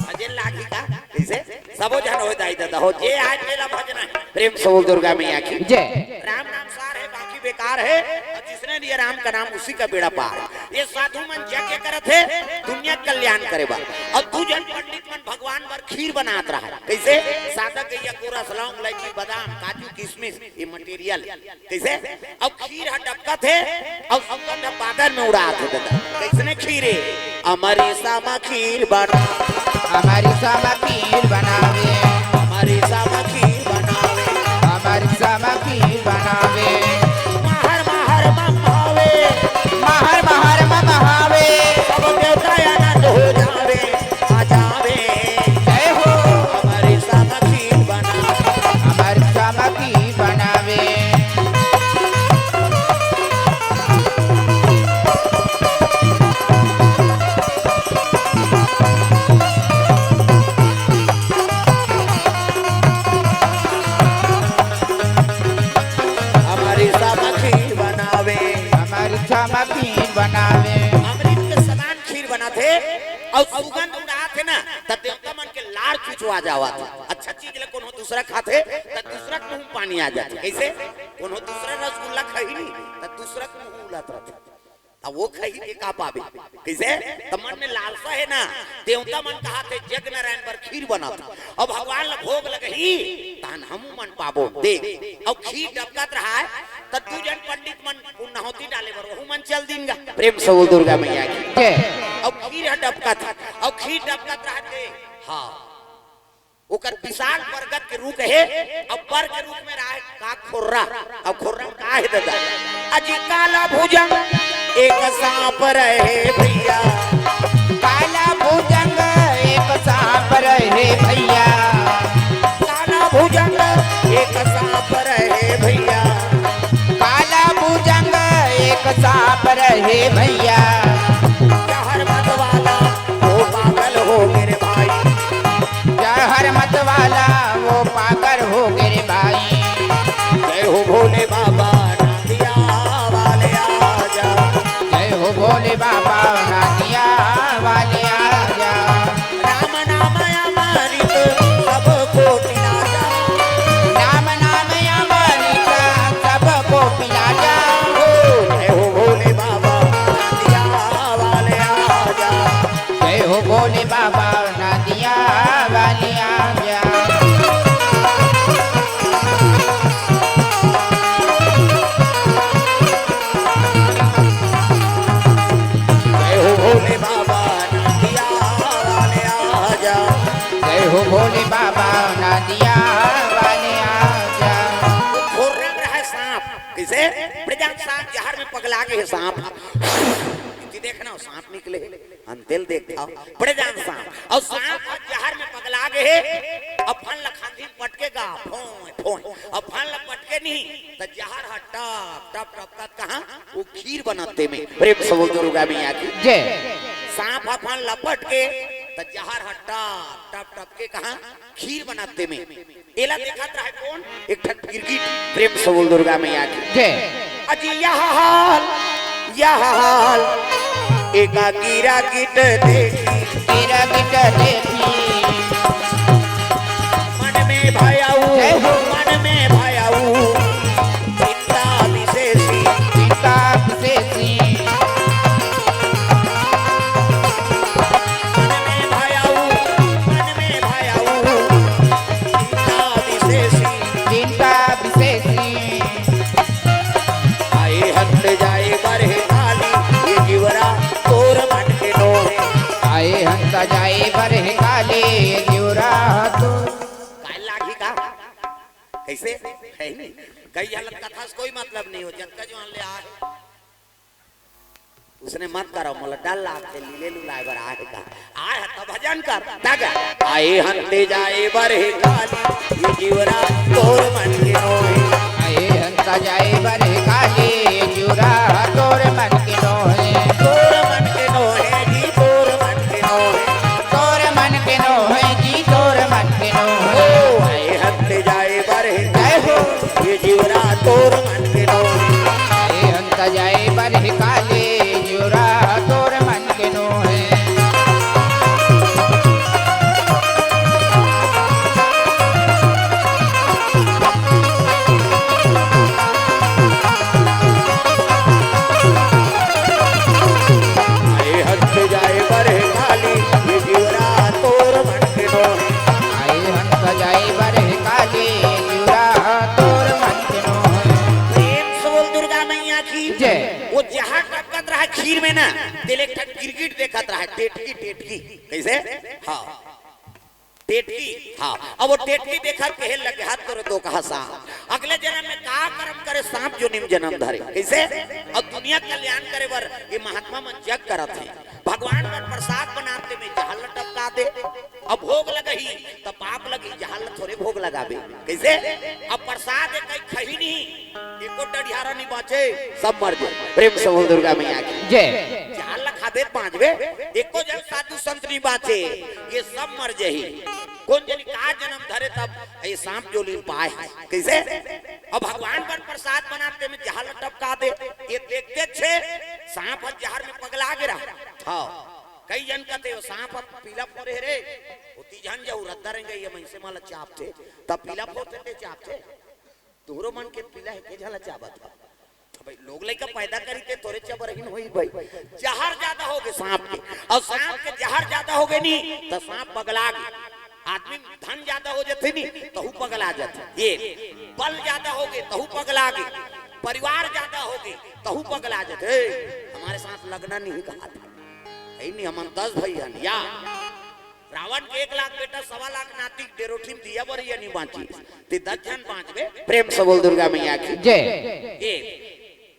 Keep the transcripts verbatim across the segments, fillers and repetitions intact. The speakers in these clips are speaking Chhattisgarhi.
भजन लागी का? कइसे? सबो झन हो दाई ददा हो, जे आय तेला भजना हे। प्रेम से बोल दुर्गा मैया की। जय। राम नाम सार हे, बाकी बेकार हे, अउ जिसने लिया राम का नाम, उसी का बेड़ा पार हे। ये साधु मन यज्ञ करत हे, दुनिया के कल्याण करे बर, अउ दू झन पंडित मन भगवान बर खीर बनात रहय। कइसे? सादा, गइया, कोरस, लौंग, इलायची, बादाम, काजू, किशमिश, ये material। कइसे? अउ खीर ह डबकत हे, अउ सुगंध ह बादर में उड़ात हे ददा। कइसने खीर हे? अमरीसा म खीर बना। अमरीसा म खीर बनावे। अमरीसा म खीर बनावे। अमरीसा म खीर बनावे। महर महर म महावे। महर महर म महावे। सब देवता आनंद हो जावे। आ जावे। जय हो। अमरीसा म खीर बनावे। अमरीसा म खीर बनावे। अमरीसा म खीर बनावे। अमरीसा म खीर बनावे। अमृत के समान खीर बनत हे, अउ सुगंध उड़ात हे ना, त देवता मन के लार चुचवा जावत हे। अच्छा चीज ल कोनो दूसरा खाथे, त दूसरा के मुंह म पानी आ जाथे। कइसे? कोनो दूसरा रसगुल्ला खाही नी, त दूसरा के मुंह उलत रथे। त वो खाही ते का पाबे? कइसे? त मन में लालसा हे ना, देवता मन कहाथे, "जग नारायण बर खीर बनात हे, अउ भगवान ल भोग लगही, तहन हमू मन पाबो।" देख, अउ खीर डबकत रहय, त दू झन पंडित मन पुन्नहौती डाले बर, वहू मन चल दिन गा। प्रेम से बोल दुर्गा मैया की। जय। अउ खीर ह डबकत हे, अउ खीर डबकत रहय ते, हाँ, ओकर विशाल बरगद के रूख हे, अउ बर के रूख में रहय का? खोर्रा। अउ खोर्रा में का हे ददा? अजी काला भुजंग एक सांप रहे भइया। काला भुजंग एक सांप रहे भइया। काला भुजंग एक सांप रहे भइया। काला भुजंग एक सांप रहे भइया। जहर मत वाला वो पागल हो गे रे भाई। जहर मत वाला वो पागल हो गे रे भाई। जय हो भोले बाबा नदिया वाले आजा। जय हो भोले बाबा नदिया वाले आजा। राम नाम अमृत सबको पिला जा। राम नाम अमृत सबको पिला जा। ओ, जय हो भोले बाबा नदिया वाले आजा। जय हो भोले बाबा नदिया वाले आजा। जय हो भोले बाबा नदिया वाले आजा। जय हो भोले बाबा नदिया वाले आजा। वो खोर्रा में रहय सांप। कइसे? बड़े जान सांप जहर में पगला गे हे सांप। इति देखना, वो सांप निकले हे। अंतेल देखत हव, बड़े जान सांप। अउ सांप ह जहर में पगला गे हे। अब फन ल खांधी म पटके गा, फोंय, फोंय। अब फन ल पटके नहीं, त जहर ह टप, टप, टप, टप, कहाँ? वो खीर बनत हे तेमे। प्रेम से बोल दुर्गा मैया की। जय। सांप ह फन ल पटके, त जहर ह टप, टप, टप के कहाँ? खीर बनत हे तेमे। एला देखत रहय कोन? एक ठन गिरगिट। प्रेम से बोल दुर्गा मैया की। जय। अजी यह हाल, यह हाल, एका गिरगिट देखी। गिरगिट देखी। मन में भयऊ, जय हो। मन में भयऊ, चिंता विशेषी। चिंता विशेषी। मन में भयऊ, मन में भयऊ, चिंता विशेषी। चिंता विशेषी। आए हंत जाए बर हे काली, ये जीवरा तोर मन के नोहे। आए हंत जाए बर हे काली, ये जीवरा तोर। काय लागही का? कइसे? हे नहीं। कई हालत कथा से कोई मतलब नहीं हो, जतका जुवान ले आए। उसने मत करव, मोला डर लागथे, लीले लुलाय बर आए हे का। आए ह त भजन कर, त गा। आए हंते जाए बर हे काली, ये जीवरा तोर मन के नोहे। आए हंता जाए बर हे काली, ये जीवरा तोर मन के नोहे। तोर मन के नोहे जी, तोर मन के नोहे। तोर मन के नोहे जी, तोर मन के नोहे। ओ, आए हंते जाए बर हे जय हो। ये जीवरा तोर मन के नोहे। आए हंता जाए बर हे काली, जीवरा तेला एक ठन गिरगिट देखत रहय, टेटकी, टेटकी। कइसे? हाँ। टेटकी, हाँ। अब वो टेटकी देखत कहे लगे, "हत तोर दोकहा सांप, अगले जनम में का करम करे, सांप जोनी म जनम धरे।" कइसे? अब दुनिया कल्याण करे बर ये महात्मा मन जग करत हे। भगवान बर प्रसाद बनाथे, में जहर ल टपका दे। अब भोग लगही त पाप लगही, जहर ल थोरे भोग लगाबे। कइसे? अब प्रसाद ए कहीं खही नहीं, एको डढ़ियारा नहीं बाँचे, सब मर जाय। प्रेम से बोल दुर्गा मैया की। जय। जहर ल खाबे त बाँचबे, एको जन साधु संत नहीं बाँचे, ये सब मर जाही। कोन जनी का जनम धरे तब ये सांप जोनी ल पाय हे। कइसे? अब भगवान बर प्रसाद बनाथे, में जहर ल टपका दे, ये देखते छे सांप ह जहर में पगला गे रहा। हाँ, कई जन कथे, "वो सांप ह पीला फोरे हे रे, ओती झन जाहू, रद्दा रेंगइया मइनसे मन ल चाबथे, त पीला फोरथे ते चाबथे।" तुँहरो मन के पीला हे, के झन ल चाबत हव? भाई, लोग लइका पैदा करी ते थोरे चबरहिन होही भाई। जहर जादा होगे सांप के, अउ सांप के जहर जादा होगे नी, त सांप पगला गे। आदमी धन जादा हो जाथे नी, तहू पगला जाथे। ये बल जादा होगे, तहू पगला गे। परिवार जादा होगे, तहू पगला जाथे। ए, हमर साथ लगना नहीं कहा था। ए नहीं, हमन दस भाई हन, या रावण के एक लाख बेटा, सवा लाख नाती, डेरोठी म दिया बरिया नहीं बाँची, ते दस झन बाँचबे। प्रेम से बोल दुर्गा मैया की। जय। ए,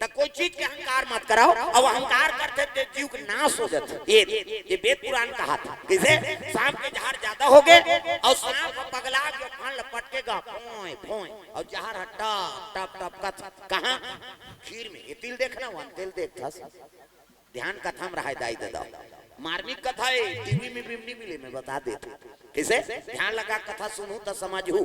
त कोई चीज के अहंकार मत कराओ। अब अहंकार करथे ते जीव के नाश हो जाथे। ये, ये वेद पुराण कहा था। कइसे? सांप के जहर जादा होगे अउ सांप ह पगला के फन ल पटकेगा, फोंय, फोंय, अउ जहर ह टप, टप, टप कत कहाँ? खीर में। ये तिल देखना, वन तिल देखथस। ध्यान कथा म रहाय दाई ददा। मार्मिक कथा हे, टीवी में भी नहीं मिले, मैं बता देथों। कइसे? ध्यान लगा कथा सुनहू त समझहू।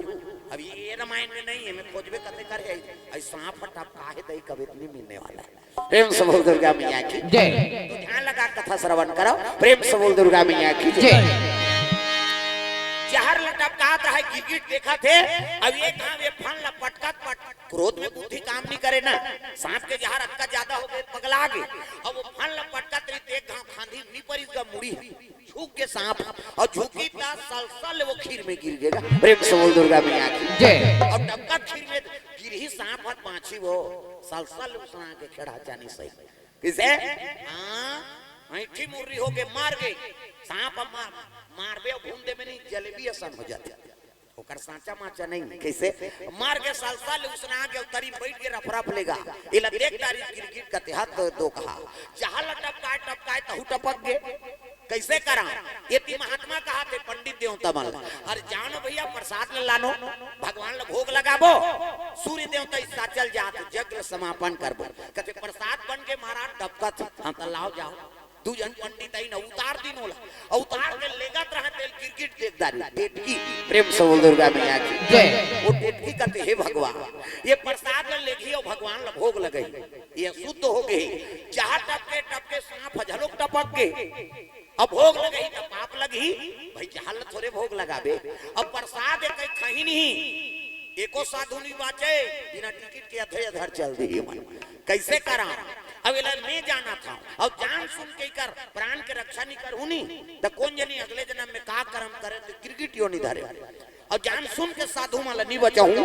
अब ये रामायण में नहीं हे, मैं खोजबे कते करे हे। अई सांप ह टपकाय हे दाई, कबे तो नहीं मिलने वाला हे। प्रेम से बोल दुर्गा मैया की। जय। तो ध्यान लगा कथा श्रवण करो। प्रेम से बोल दुर्गा मैया की जय। जय। जहर ल टपकात रहय, गिरगिट देखत हे। अब ये कहाँ, ये फन ल पटकत पट क्रोध में बुद्धि काम नहीं करे ना। सांप के जहर अतका जादा होगे, पगला गे। अब वो फन ल पटकत रही, देख घाव खांधी नहीं परिस गा, मुड़ी झुक गे सांप, अउ झुकी त सलसल वो खीर में गिर गे गा। प्रेम से बोल दुर्गा मैया की। जय। अउ टपका खीर में गिरही सांप हत बाँची वो, सलसल उसना के खेड़ा चानी सही। कइसे? हाँ, ऐंठी मुर्री होगे, मर गे। सांप अब मार, मारबे अउ भून देबे नहीं, जलेबी असन हो जाथे। ओकर साँचा माचा नहीं, कइसे? मर गे, सलसल उसना गे, उतरी बइठ गे, रफरफ लेगा। एला देख डारिस गिरगिट कथे, हत दोकहा। जहर ल टपकाय, टपकाय, तहू टपक गे। कइसे करा? ये ती महात्मा कहाथे, पंडित देवता मन। अरे जानो भइया, प्रसाद ल लानो, भगवान ल भोग लगाबो, सूर्य देवता इस साचल जात, जग ल समापन करबो। कथे, "प्रसाद बन गे महाराज, टपकत हे।" हाँ, त लाव जाव। दू झन पंडित आइन, उतार दिन ओला। अउ उतार के लेगत रहय, तेला गिरगिट देख डारिस। टेटकी, प्रेम से बोल दुर्गा मैया की। जय। वो टेटकी कथे, "हे भगवान, ये प्रसाद ल लेगही अउ भगवान ल भोग लगही। ये अशुद्ध होगे। जहर टपके टपके सांप ह घलोक टपक गे। अब भोग लगही त पाप लगही। भाई, जहर ल थोरे भोग लगाबे। अब प्रसाद ए कहीं खही नहीं।" एको साधु नहीं बाँचे, बिना टिकट के अधे अधर चल दिही मन। कइसे करा? अब एला मैं जानत हँव, अउ जान सुन के एकर प्राण के रक्षा नहीं करहूँ नी, त कोन जनी अगले जनम में का करम करे, त गिरगिट योनि धरे। अउ जान सुन के साधु मन ल नहीं बचाहूँ,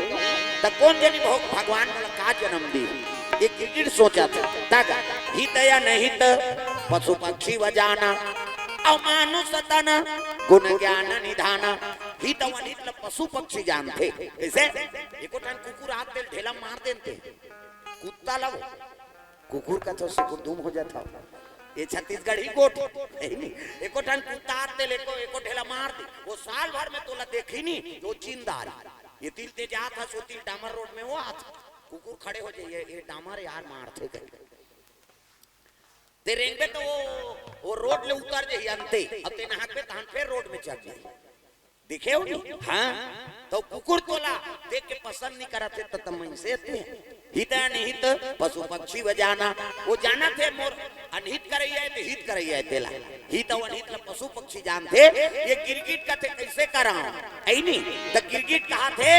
त कोन जनी भग-, भगवान मन ल का जनम दिही। ये गिरगिट सोचत हे, तक हित अनहित पशु पक्षी व जाना, अउ मानुष तन गुण ज्ञान निधाना। हित अउ अनहित ल पशु पक्षी जानथे। कइसे? एको ठन कुकुर आत तेला ढेला मार देथे। कुत्ता ल वो कुकुर कथे, सुकुर दुम हो जात हव। ये छत्तीसगढ़ी गोठ हे नी। एको ठन कुत्ता आत तेला एको, एको ढेला मार दे, वो साल भर में तोला देखही नी, वो चिन्ह डारही। ये तिल ते जात हस, वो तिल डामर रोड में वो आत, कुकुर खड़े हो जाही, "ये डामर यार मारथे" कहिके। ते रेंगबे त वो, वो रोड ले उतर जाही अंते, अउ ते नहाकबे तहन फेर रोड में चढ़ जाही। देखे हो नी? हाँ, त कुकुर तोला देख के पसंद नहीं करत हे, त, त मइनसे ते। हित अनहित पशु पक्षी व जाना, वो जानथे मोर अनहित करइया हे, त हित करइया हे तेला। हित अउ अनहित ल पशु पक्षी जानथे, ये गिरगिट कथे कइसे करा? अइ नी, त गिरगिट कहाथे,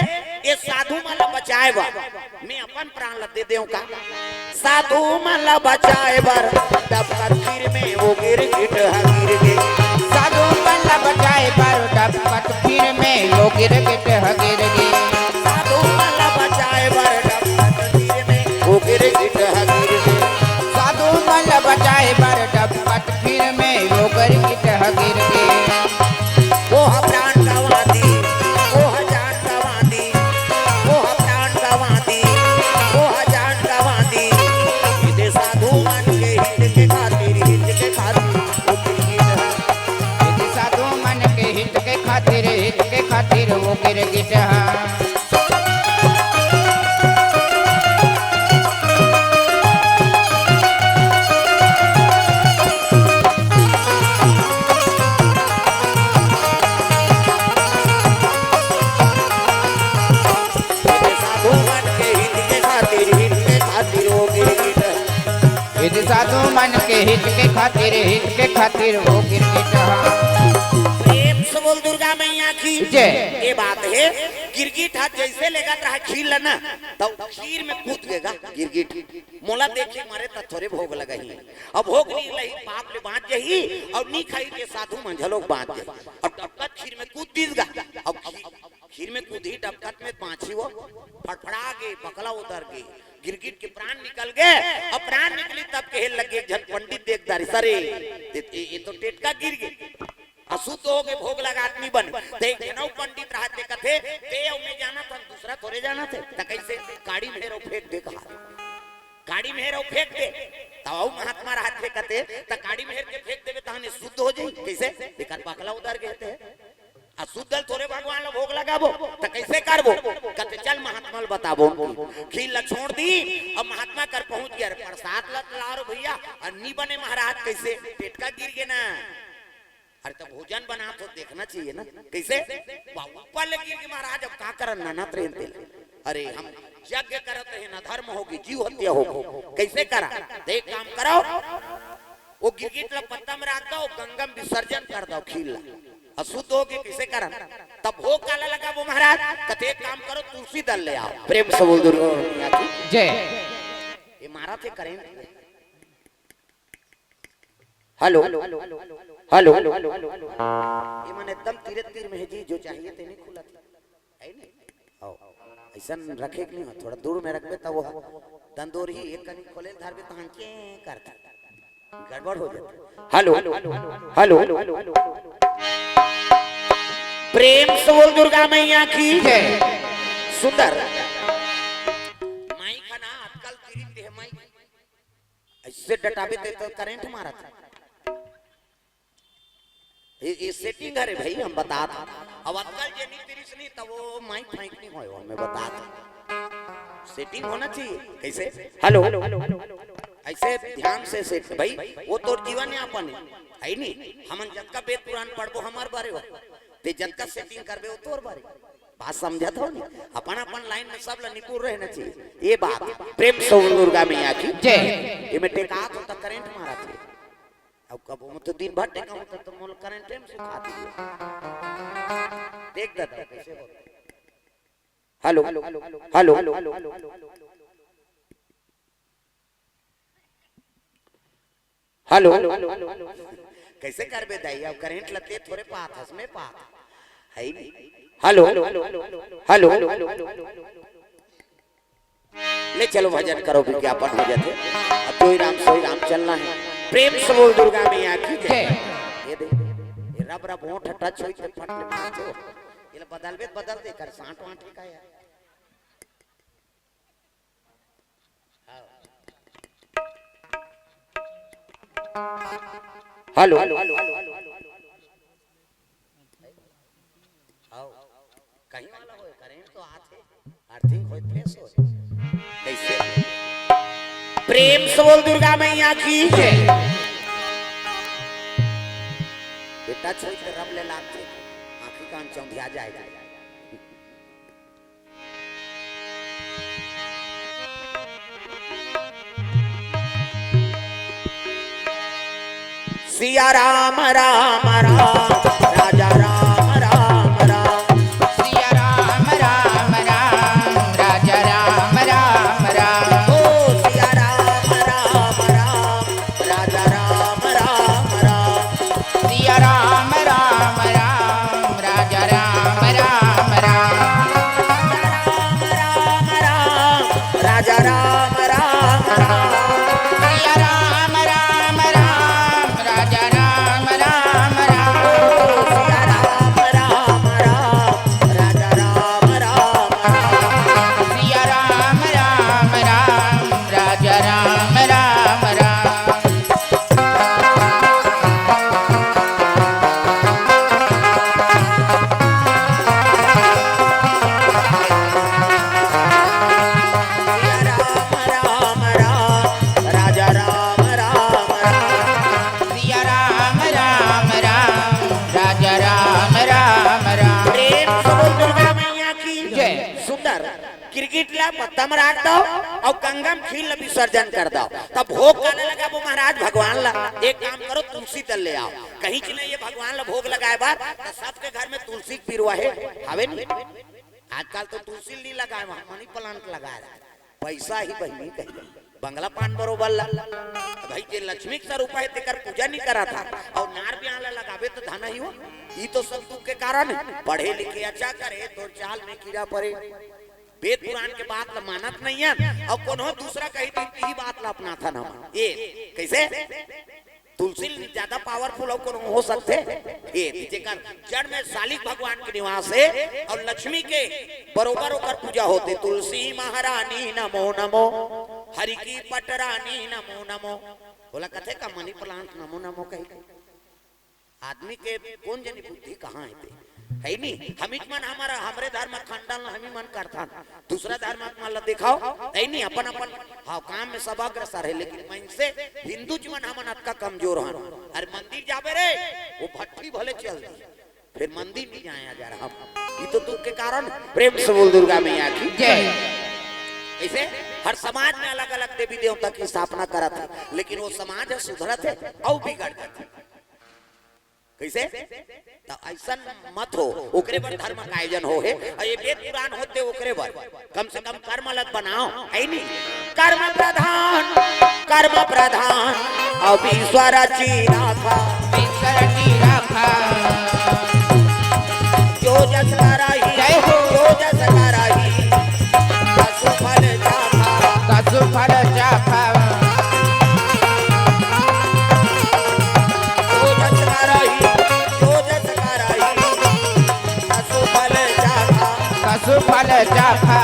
ये साधु मन ल बचाए बर मैं अपन प्राण ल दे देंव का? साधु मन ल बचाए बर डबकत तीर में वो गिरगिट ह गिर गे। साधु मन ल बचाए बर डबकत तीर में वो गिरगिट ह गिर गे। साधु मन ल बचाए बर डबकत तीर में वो गिरगिट ह गिर गे। साधु मन ल बचाए बर डब यदि साधु मन के हित के खातिर, हित के खातिर वो गिरगिट ह। यदि साधु मन के हित के खातिर, हित के खातिर वो गिरगिट। यदि साधु मन के हित के खातिर, हित के खातिर वो गिरगिट ह। प्रेम से बोल दुर्गा मैया की जय। ये बात है, गिरगिट ह जैसे लेगत रहा खीर ल ना, त खीर में कूद गे गा गिरगिट। मोला देखे मरे त थोरे भोग लगही, अब भोग नइ लगही, पाप ले बाँच जही, अउ नइ खाही के साधु मन घलोक बाँच जही। अब डबकत खीर में कूद दिस गा, अब खीर, खीर में कूदही डबकत में बाँचही वो, फड़फड़ा गे, बकला उदर गे, गिरगिट के प्राण निकल गे। अब प्राण निकली तब कहे लगे, एक झन पंडित देख डारिस, "अरे, ये, ये, ये तो टेटका गिर गे।" अशुद्ध हो गे, भोग लगात नइ बने। त एक जनऊ पंडित रहत हे कथे, "ते अउ मैं जानत हन, दूसरा थोरे जानत हे।" त कइसे? काड़ी में हेर अउ फेंक दे कहा। काड़ी में हेर अउ फेंक दे। त अउ महात्मा रहत हे कथे, "त काड़ी में हेर के फेंक देबे तहन ये शुद्ध हो जाही।" कइसे? एकर बकला उदर गे हे ते। अशुद्ध ल थोरे भगवान ल भोग लगाबो, त कइसे करबो? कथे, "चल महात्मा ल बताबो।" खीर ल छोड़ दी, अब महात्मा कर पहुंच गे, "अरे प्रसाद ल लाव रे भइया।" अउ नइ बने महाराज, कइसे? टेटका गिर गे ना। अरे, त भोजन बनात हो, देखना चाहिए ना, कइसे? बा, ऊपर ले गिर गे महाराज, अब का करन, ननत रहिन तेला। अरे, हम यज्ञ करत रहेन, अधर्म होगे, जीव हत्या होगे, कइसे करन? त एक काम करव, वो गिरगिट ल पत्ता में राख दव, गंगा में विसर्जन कर दव खीर ल, अशुद्ध होगे, कइसे करन? त भोग काला लगाबो महाराज? कथे, "एक काम करव, तुलसी दल ले आव।" प्रेम से बोल दुर्गा मैया की जय। ये मारत हे करंट। Hello, hello. ये मन एकदम तीरे तीर में हे जी, जो चाहिए तेने खुला थी। हे नहीं? आओ। अइसन रखे के नहीं हो, थोड़ा दूर में रखबे तब वो दंदोर ही एक कनी खोले धरबे तहन के करता। गड़बड़ हो जाता। Hello, hello. प्रेम से बोल दुर्गा मैया की जय। सुंदर। माइक है ना, आजकल तिरित है माइक। अइसे डटाबे ते तो करंट मारत हे। ये, ये सेटिंग हरे भाई, हम बतात हन। अब आजकल जे नइ तिरिस नहीं, त वो माइक फाइक नइ होय, वो मैं बतात हन। सेटिंग होना चाहिए। कइसे? हेलो। अइसे ध्यान से सेट, भाई, वो तोर जीवन यापन हे, हे नहीं? हमन जतका वेद पुराण पढ़बो, हमर बारे हो। ते जतका सेटिंग करबे, वो तोर बारे। बात समझत हो नहीं? अपन अपन लाइन में सब ला निपुण रहना चाहिए। ये बात, प्रेम से बोल दुर्गा मैया की जय। ये में टेकात हो त करंट मारत हे। अब कब हम तो दिन भर टेका होता तो मोल करंट में सुखा दियो। देख दादा कइसे होता। Hello, hello. हेलो। कइसे करबे दाई? अब करंट लते थोरे पात हस, मैं पात। हे नहीं। हेलो। हेलो। ले चलो भजन करो, विज्ञापन हो जाथे। अब जोई राम सोई राम चलना हे। प्रेम से बोल दुर्गा मैया की जय। ये दे, ये रब रब होंठ टच होई त फट ले मार दो। ये ले बदलबे त बदल दे कर, सांट वांट के का यार। हेलो। आओ। कहीं वाला होय, करंट तो आथे, अर्थिंग होय, फ्रेश होय। कइसे? प्रेम से बोल दुर्गा मैया की जय। बेटा छोड़ के रब ले लागथे, आंखी कान चौंधिया जाए। सिया राम राम राम, राजा राम राम राम। सिया राम राम राम, राजा राम राम राम। ओ सिया राम राम राम, राजा राम राम राम। सिया राम राम राम, राजा राम राम राम। राम राम राम, राजा राम राम राम। सिया राम राम राम, राजा राम राम राम। ओ ईंट ला पत्ता म राख दव अउ गंगा म खीर ला विसर्जन कर दव। तब भोग काला लगाबो महाराज? भगवान ला। एक काम करो, तुलसी दल ले आओ। कहीं च नहीं ये भगवान ला भोग लगाए बर, त सबके घर में तुलसी के बिरवा हे, हवे नी? आजकल तो तुलसी नहीं लगाए, वहाँ मनी प्लांट लगाए रहा। पैसा ही बहिनी कही, बंगला पान बरोबर ला। भाई, जे लक्ष्मी के स्वरूप हे, तेकर पूजा नहीं करा था, अउ नार बियाह ला लगाबे तो धन ही हो। ई तो सब दुख के कारण हे। पढ़े लिखे अच्छा करे, तोर चाल में कीड़ा परे। वेद पुराण के बात ला मानत नहीं है, अउ कोनो दूसरा कही दी, ई बात ला अपनाथन हम। ये कैसे? तुलसी ले ज्यादा पावरफुल अउ कोनो हो सकथे? ये जेकर जड़ में सालिक भगवान के निवास हे अउ लक्ष्मी के बरोबर ओकर पूजा होथे। तुलसी महारानी नमो नमो, हरि की पटरानी नमो नमो। ओला कथे का मनी प्लांट नमो नमो कही? आदमी के कोन जनी बुद्धि कहाँ हे ते? हे नी, हमीच मन हमर, हमरे धर्म खंडन ल हमी मन करथन, दूसरा धर्म मन ल देखाव, हे नी, अपन अपन, हाँ, काम में सब अग्रसर हे, लेकिन मनसे हिंदू जीवन हमन अतका कमजोर हन। अरे मंदिर जाबे रे, वो भट्ठी भले चल दी, फिर मंदिर नहीं जाए अगर हम। ये तो दुख के कारण। प्रेम से बोल दुर्गा मैया की जय। ऐसे हर समाज में अलग-अलग देवी देवता की स्थापना करत हे, लेकिन वो समाज ह सुधरत हे अउ बिगड़ जात हे। कैसे? त ऐसन मत हो, ओकरे बर धर्म का आयोजन हो हे। अउ ये वेद पुराण होथे ओकरे बर, कम से कम कर्म लग बनाओ, हे नी? कर्म प्रधान, कर्म प्रधान, अब ईश्वर जी राखा। ईश्वर जी राखा। जो जस करही, जय हो। जो जस करही, तसु फल चाखा। तसु फल चाखा। जो जस करही, जो जस करही, तसु फल चाखा। तसु फल चाखा।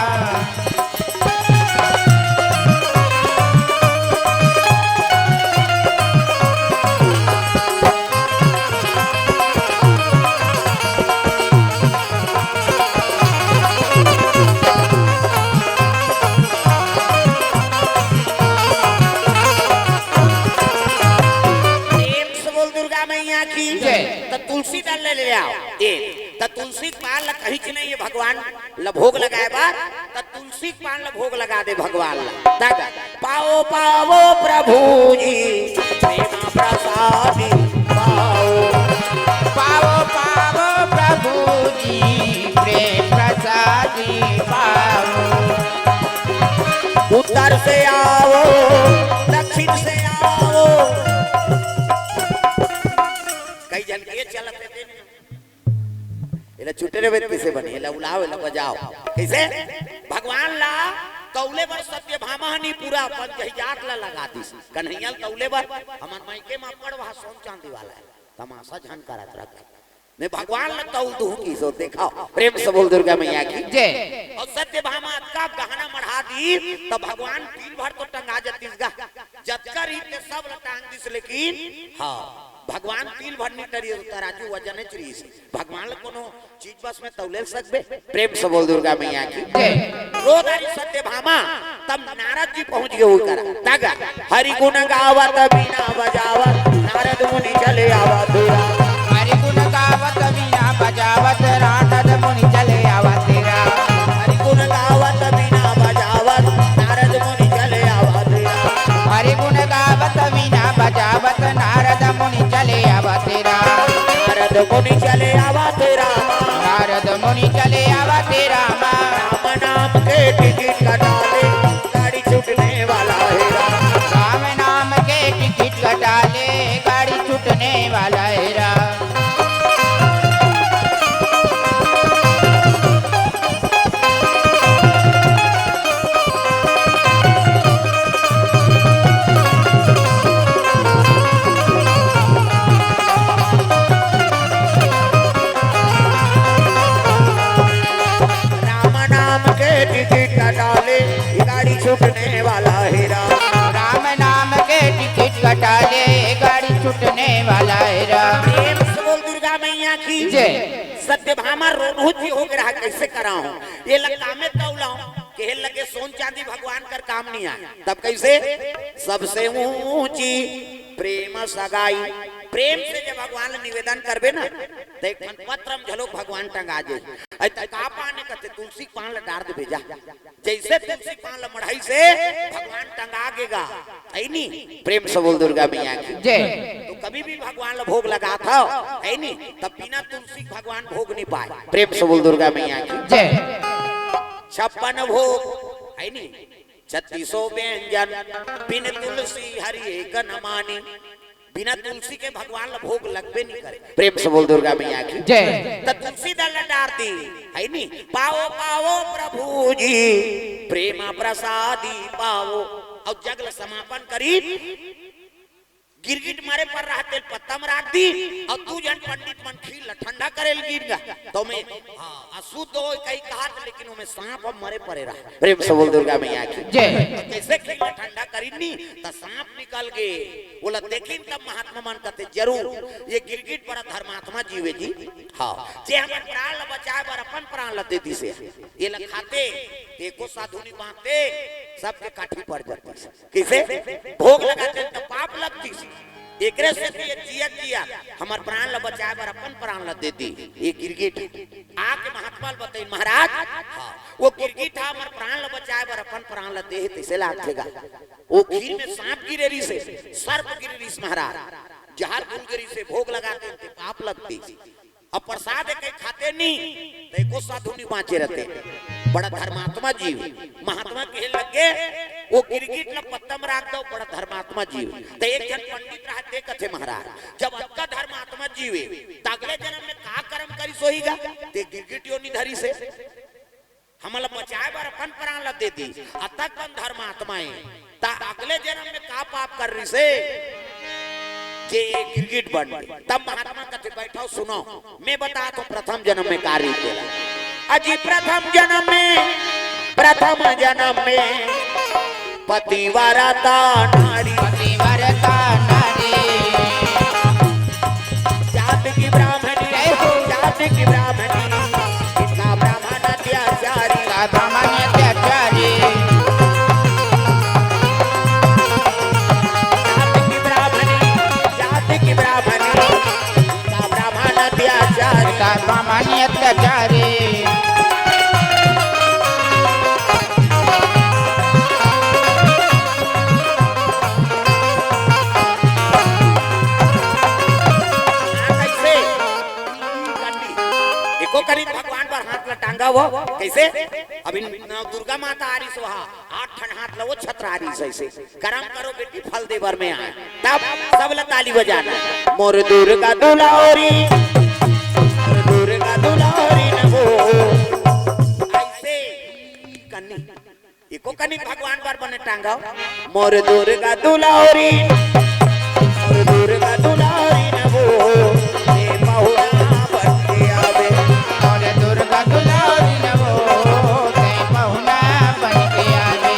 प्रेम से बोल दुर्गा मैया की जय। त तुलसी दल ले, ले आओ। ए, त तुलसी के पान ल कहीं च नहीं हे भगवान ल भोग लगाए बर, त तुलसी के पान ल भोग लगा दे भगवान ल। तब पाओ, पाओ प्रभु जी प्रेम प्रसादी पाओ। पाओ, पाओ प्रभु जी प्रेम प्रसादी पाओ। उत्तर से आओ, दक्षिण से आओ। कई जन के चलत हे, एला चुटे रहे त कइसे बने, एला उलाओ, एला बजाओ। कइसे? भगवान ला तौले बर सत्यभामा ह नी पूरा अपन जहिजात ला लगा दिस। कन्हैया ल तौले बर हमर मायके म अब्बड़ वहा सोन चांदी वाला हे। तमाशा झन करत रख। मैं भगवान ला तौल दूं किसो, देखाओ। प्रेम से बोल दुर्गा मैया की जय। अउ सत्यभामा अतका गहना मढ़ा दिस, त भगवान दिन भर तो टंगा जतिस गा। जतका रहिस ते सब ल टांग दिस, लेकिन हाँ, भगवान तिल भर नी टरिस, तराजू वजन च रहिस। भगवान ल कोनो चीज बस में तौले ल सकबे? प्रेम से बोल दुर्गा मैया की जय। रो डारिस सत्यभामा, तब नारद जी पहुंच गे ओकर। तग हरि गुण गावत बीना बजावत, नारद मुनि चले आवत राम। हरि गुण गावत बीना बजावत, नारद मुनि चले आवत राम। हरि गुण गावत बीना बजावत, नारद मुनि चले आवत राम। हरि गुण गावत बीना बजावत, नारद मुनि चले आवत राम। नारद मुनि चले आवत राम। नारद मुनि चले आवत राम। राम नाम के टिकट कटा ले, गाड़ी छूटने वाला हे राम। राम नाम के टिकट कटा ले, गाड़ी छूटने वाला हे राम। राम नाम के टिकट कटा ले, गाड़ी छूटने वाला हे राम। राम नाम के टिकट कटा ले, गाड़ी छूटने वाला हे राम। प्रेम से बोल दुर्गा मैया की जय। सत्यभामा रोनहुत जी हो गे रहा, कइसे कराहूं? ये लगा में तौलाऊं, कहे लगे सोन चांदी भगवान कर काम नहीं आय। तब कइसे? सबसे ऊंची प्रेम सगाई। प्रेम से जब भगवान ल निवेदन करबे ना, त एक ठन पत्र म घलोक भगवान टंगा जाही। अरे त का पान हे कथे, तुलसी के पान ल डार देबे जा। जइसे तुलसी के पान ल मढ़ाइस हे, भगवान टंगा गेगा। हइ नी? प्रेम से बोल दुर्गा मैया की। जय। तो कभी भी भगवान ल भोग लगाथव, हइ नी? तब बिना तुलसी के भगवान भोग नइ पाय। प्रेम से बोल दुर्गा मैया की। जय। छप्पन भोग, हइ नी? छत्तीसो व्यंजन, बिन तुलसी हरि एक न मानी। बिना तुलसी के भगवान ल भोग लगबे नइ करे। प्रेम से बोल दुर्गा मैया की। जय। त तुलसी दल ल डार दिस, हइ नी? पावो, पावो प्रभु जी, प्रेम प्रसादी पावो। अउ जग ल समापन करिस, गिरगिट मरे पर रहय तेला पत्ता म राख दिस, अउ दू झन पंडित मन खीर ल ठंडा करे ल गिन गा। त ओमे, हाँ, अशुद्ध होय कहि कहत, लेकिन ओमे सांप ह मरे परे रहय। प्रेम से बोल दुर्गा मैया की। जय। त जइसे खीर ल ठंडा करिन नी, त सांप निकल गे। ओला देखिन तब महात्मा मन कथे, जरूर, ये गिरगिट बड़ा धर्मात्मा जीव हे जी। हाँ, जे हमर प्राण ल बचाय बर अपन प्राण ल दे दिस हे। एला खाते, त एको साधु नइ बांचते, सबके काठी पड़ जातिस। कइसे? भोग लगाते त पाप लगतिस। एकरे सेती ये जियत जियत हमर प्राण ल बचाय बर अपन प्राण ल दे दिस। ये गिरगिट आके महात्मा ल बतइन, महाराज, हाँ, वो गिरगिट ह हमर प्राण ल बचाय बर अपन प्राण ल दे हे, तइसे लागथे गा। वो खीर में सांप गिरे रिहिस हे, सर्प गिरे रिहिस महाराज, जहर घुल गे रिहिस हे, भोग लगाते त पाप लगतिस। अब प्रसाद हे कहि खाते नी, त एको साधु नइ बांचे रहते। बड़ा धर्मात्मा जीव। महात्मा कहे लगे, वो गिरगिट ल पत्ता म राख दव, बड़ा धर्मात्मा जीव। त एक झन पंडित रहय ते कथे, महाराज, जब अतका धर्मात्मा जीव हे, त अगले जनम में का करम करिस होही गा? ते गिरगिट योनि धरिस हे। हमन ल बचाय बर अपन प्राण ल दे दिस, अतक कन धर्मात्मा हे, त अगले जनम में का पाप करे रिहिस हे, जे ये गिरगिट बन गे। तब महात्मा कथे, बइठव, सुनव, मैं बताथंव प्रथम जनम में का रिहिस तेला। अजी प्रथम जनम में, प्रथम जनम में पतिव्रता नारी। पतिव्रता नारी। जात की ब्राह्मणी, जय हो। जात की ब्राह्मणी, पिता ब्राह्मण अत्याचारी। पिता ब्राह्मण अत्याचारी। जात की ब्राह्मणी, जात की ब्राह्मणी, पिता ब्राह्मण अत्याचारी। पिता ब्राह्मण अत्याचारी। हाँ, कइसे? एको कनी भगवान बर हाथ ल टांगव। कइसे? अभी नव दुर्गा माता आ रिहिस हे, आठ ठन हाथ ल वो छतरा रिहिस हे, अइसे। करम करो बेटी, फल दे बर मैं आय। तब सब ल ताली बजाना। मोर दुर्गा दुलारी, मोर दुर्गा दुलारी न वो। अइसे कनी, एको कनी भगवान बर बने टांगव। मोर दुर्गा दुलारी, मोर दुर्गा दुलारी न वो, ते पहुना बन के आवे। मोर दुर्गा दुलारी न वो, ते पहुना बन के आवे।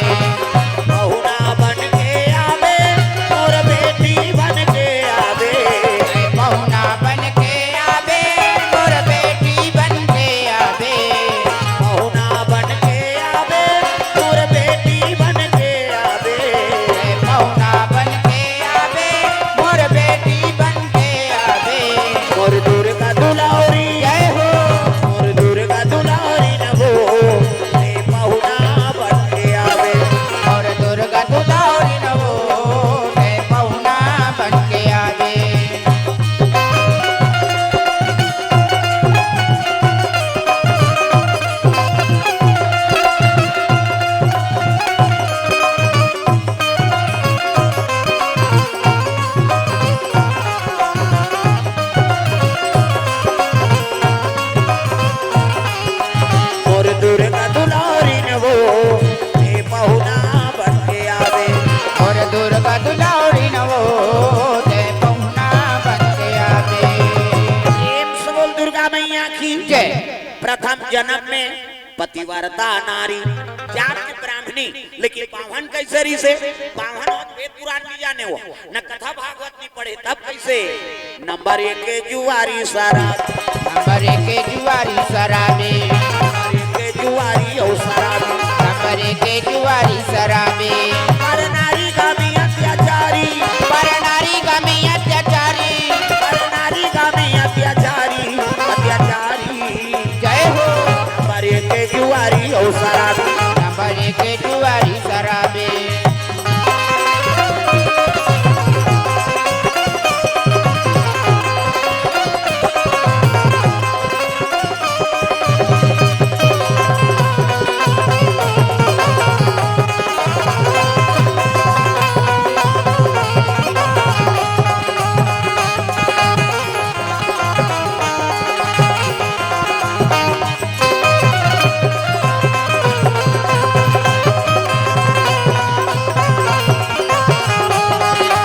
पहुना बन के आवे, मोर बेटी बन के आवे। पहुना बन के आवे, मोर बेटी बन के आवे। पहुना बन के आवे, मोर बेटी बन के आवे। पहुना बन के आवे, मोर बेटी बन के आवे। मोर दुर्गा दुलारी, जय हो। मोर दुर्गा दुलारी न वो, ते पहुना बन के आवे। मोर दुर्गा दुलारी न वो, ते पहुना बन के आवे। मोर दुर्गा दुलारी न वो, ते पहुना बन के आवे। मोर दुर्गा दुलारी न वो, ते पहुना बन के आवे। प्रेम से बोल दुर्गा मैया की। जय। प्रथम जनम में पतिव्रता नारी, जात के ब्राह्मणी, लेकिन बाम्हन कइसे रिहिस हे? बाम्हन होत वेद पुराण नइ जाने वो, न कथा भागवत नइ पढ़े, तब कइसे? नंबर एक के जुआरी शराबी। नंबर एक के जुआरी शराबी। नंबर एक के जुआरी अउ शराबी। नंबर एक के जुआरी शराबी। पर नारी गामी अत्याचारी। पर नारी गामी अत्याचारी। पर नारी गामी अत्याचारी, अत्याचारी। जय हो। शराबी। नंबर एक के जुआरी शराबी।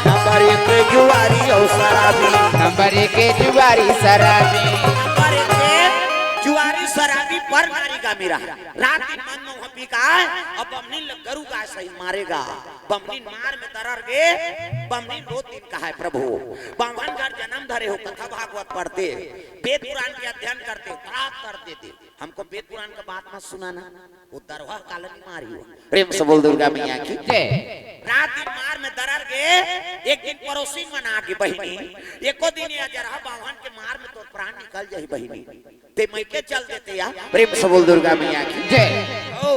नंबर एक जुआरी अउ शराबी। नंबर एक जुआरी शराबी। नंबर एक जुआरी शराबी पर नारी का मेरा। रात दिन मन में वहाँ पी का है, अब बमनी ल गरु गाय सही मारेगा। बमनी मार में दरर गे, बमनी दो दिन का है प्रभु। बावन घर जन्म धरे हो, कथा भागवत पढ़ते, वेद पुराण के अध्ययन करते, त्रास कर देते। हमको वेद पुराण का बात मत सुनाना। वो दरवाह काला नहीं मारी हो। प्रेम से बोल दुर्गा मैया की जय। रात दिन मार में दरर गे, एक दिन पड़ोसी मन आगे बहिनी, एको दिन ये अजरहा बावन के मार में तोर प्राण निकल जाही बहिनी। ते मइके चल देते या। प्रेम से बोल दुर्गा मैया की जय। ओ,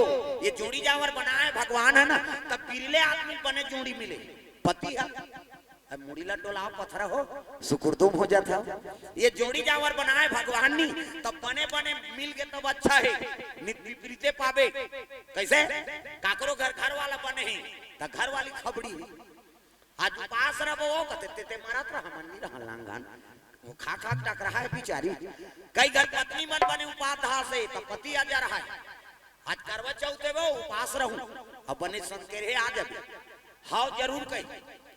ये जोड़ी जावर बनाए भगवान है ना, तब बिरले आदमी बने जोड़ी मिले। पति है, अब मुड़ी ला डोलाव पथरा हो, सुकुरदुम हो जात हव। ये जोड़ी जावर बनाए भगवान नी, तब बने बने मिल गे तब अच्छा है, नित विपरीते पाबे। कैसे? काकरो घर घर वाला बने है, त घर वाली खबड़ी है। आज उपास रहो वो, कते ते, ते मरत रहा, मन नहीं रहा लांगन। वो खा खा टक रहा है बिचारी। कई घर पत्नी मन बने उपास धास है, तब पति आ जा रहा है। आज करवा चौथ हे वो, उपास रहूं, अब बने संकेरे आ जाबे। हाव जरूर कही।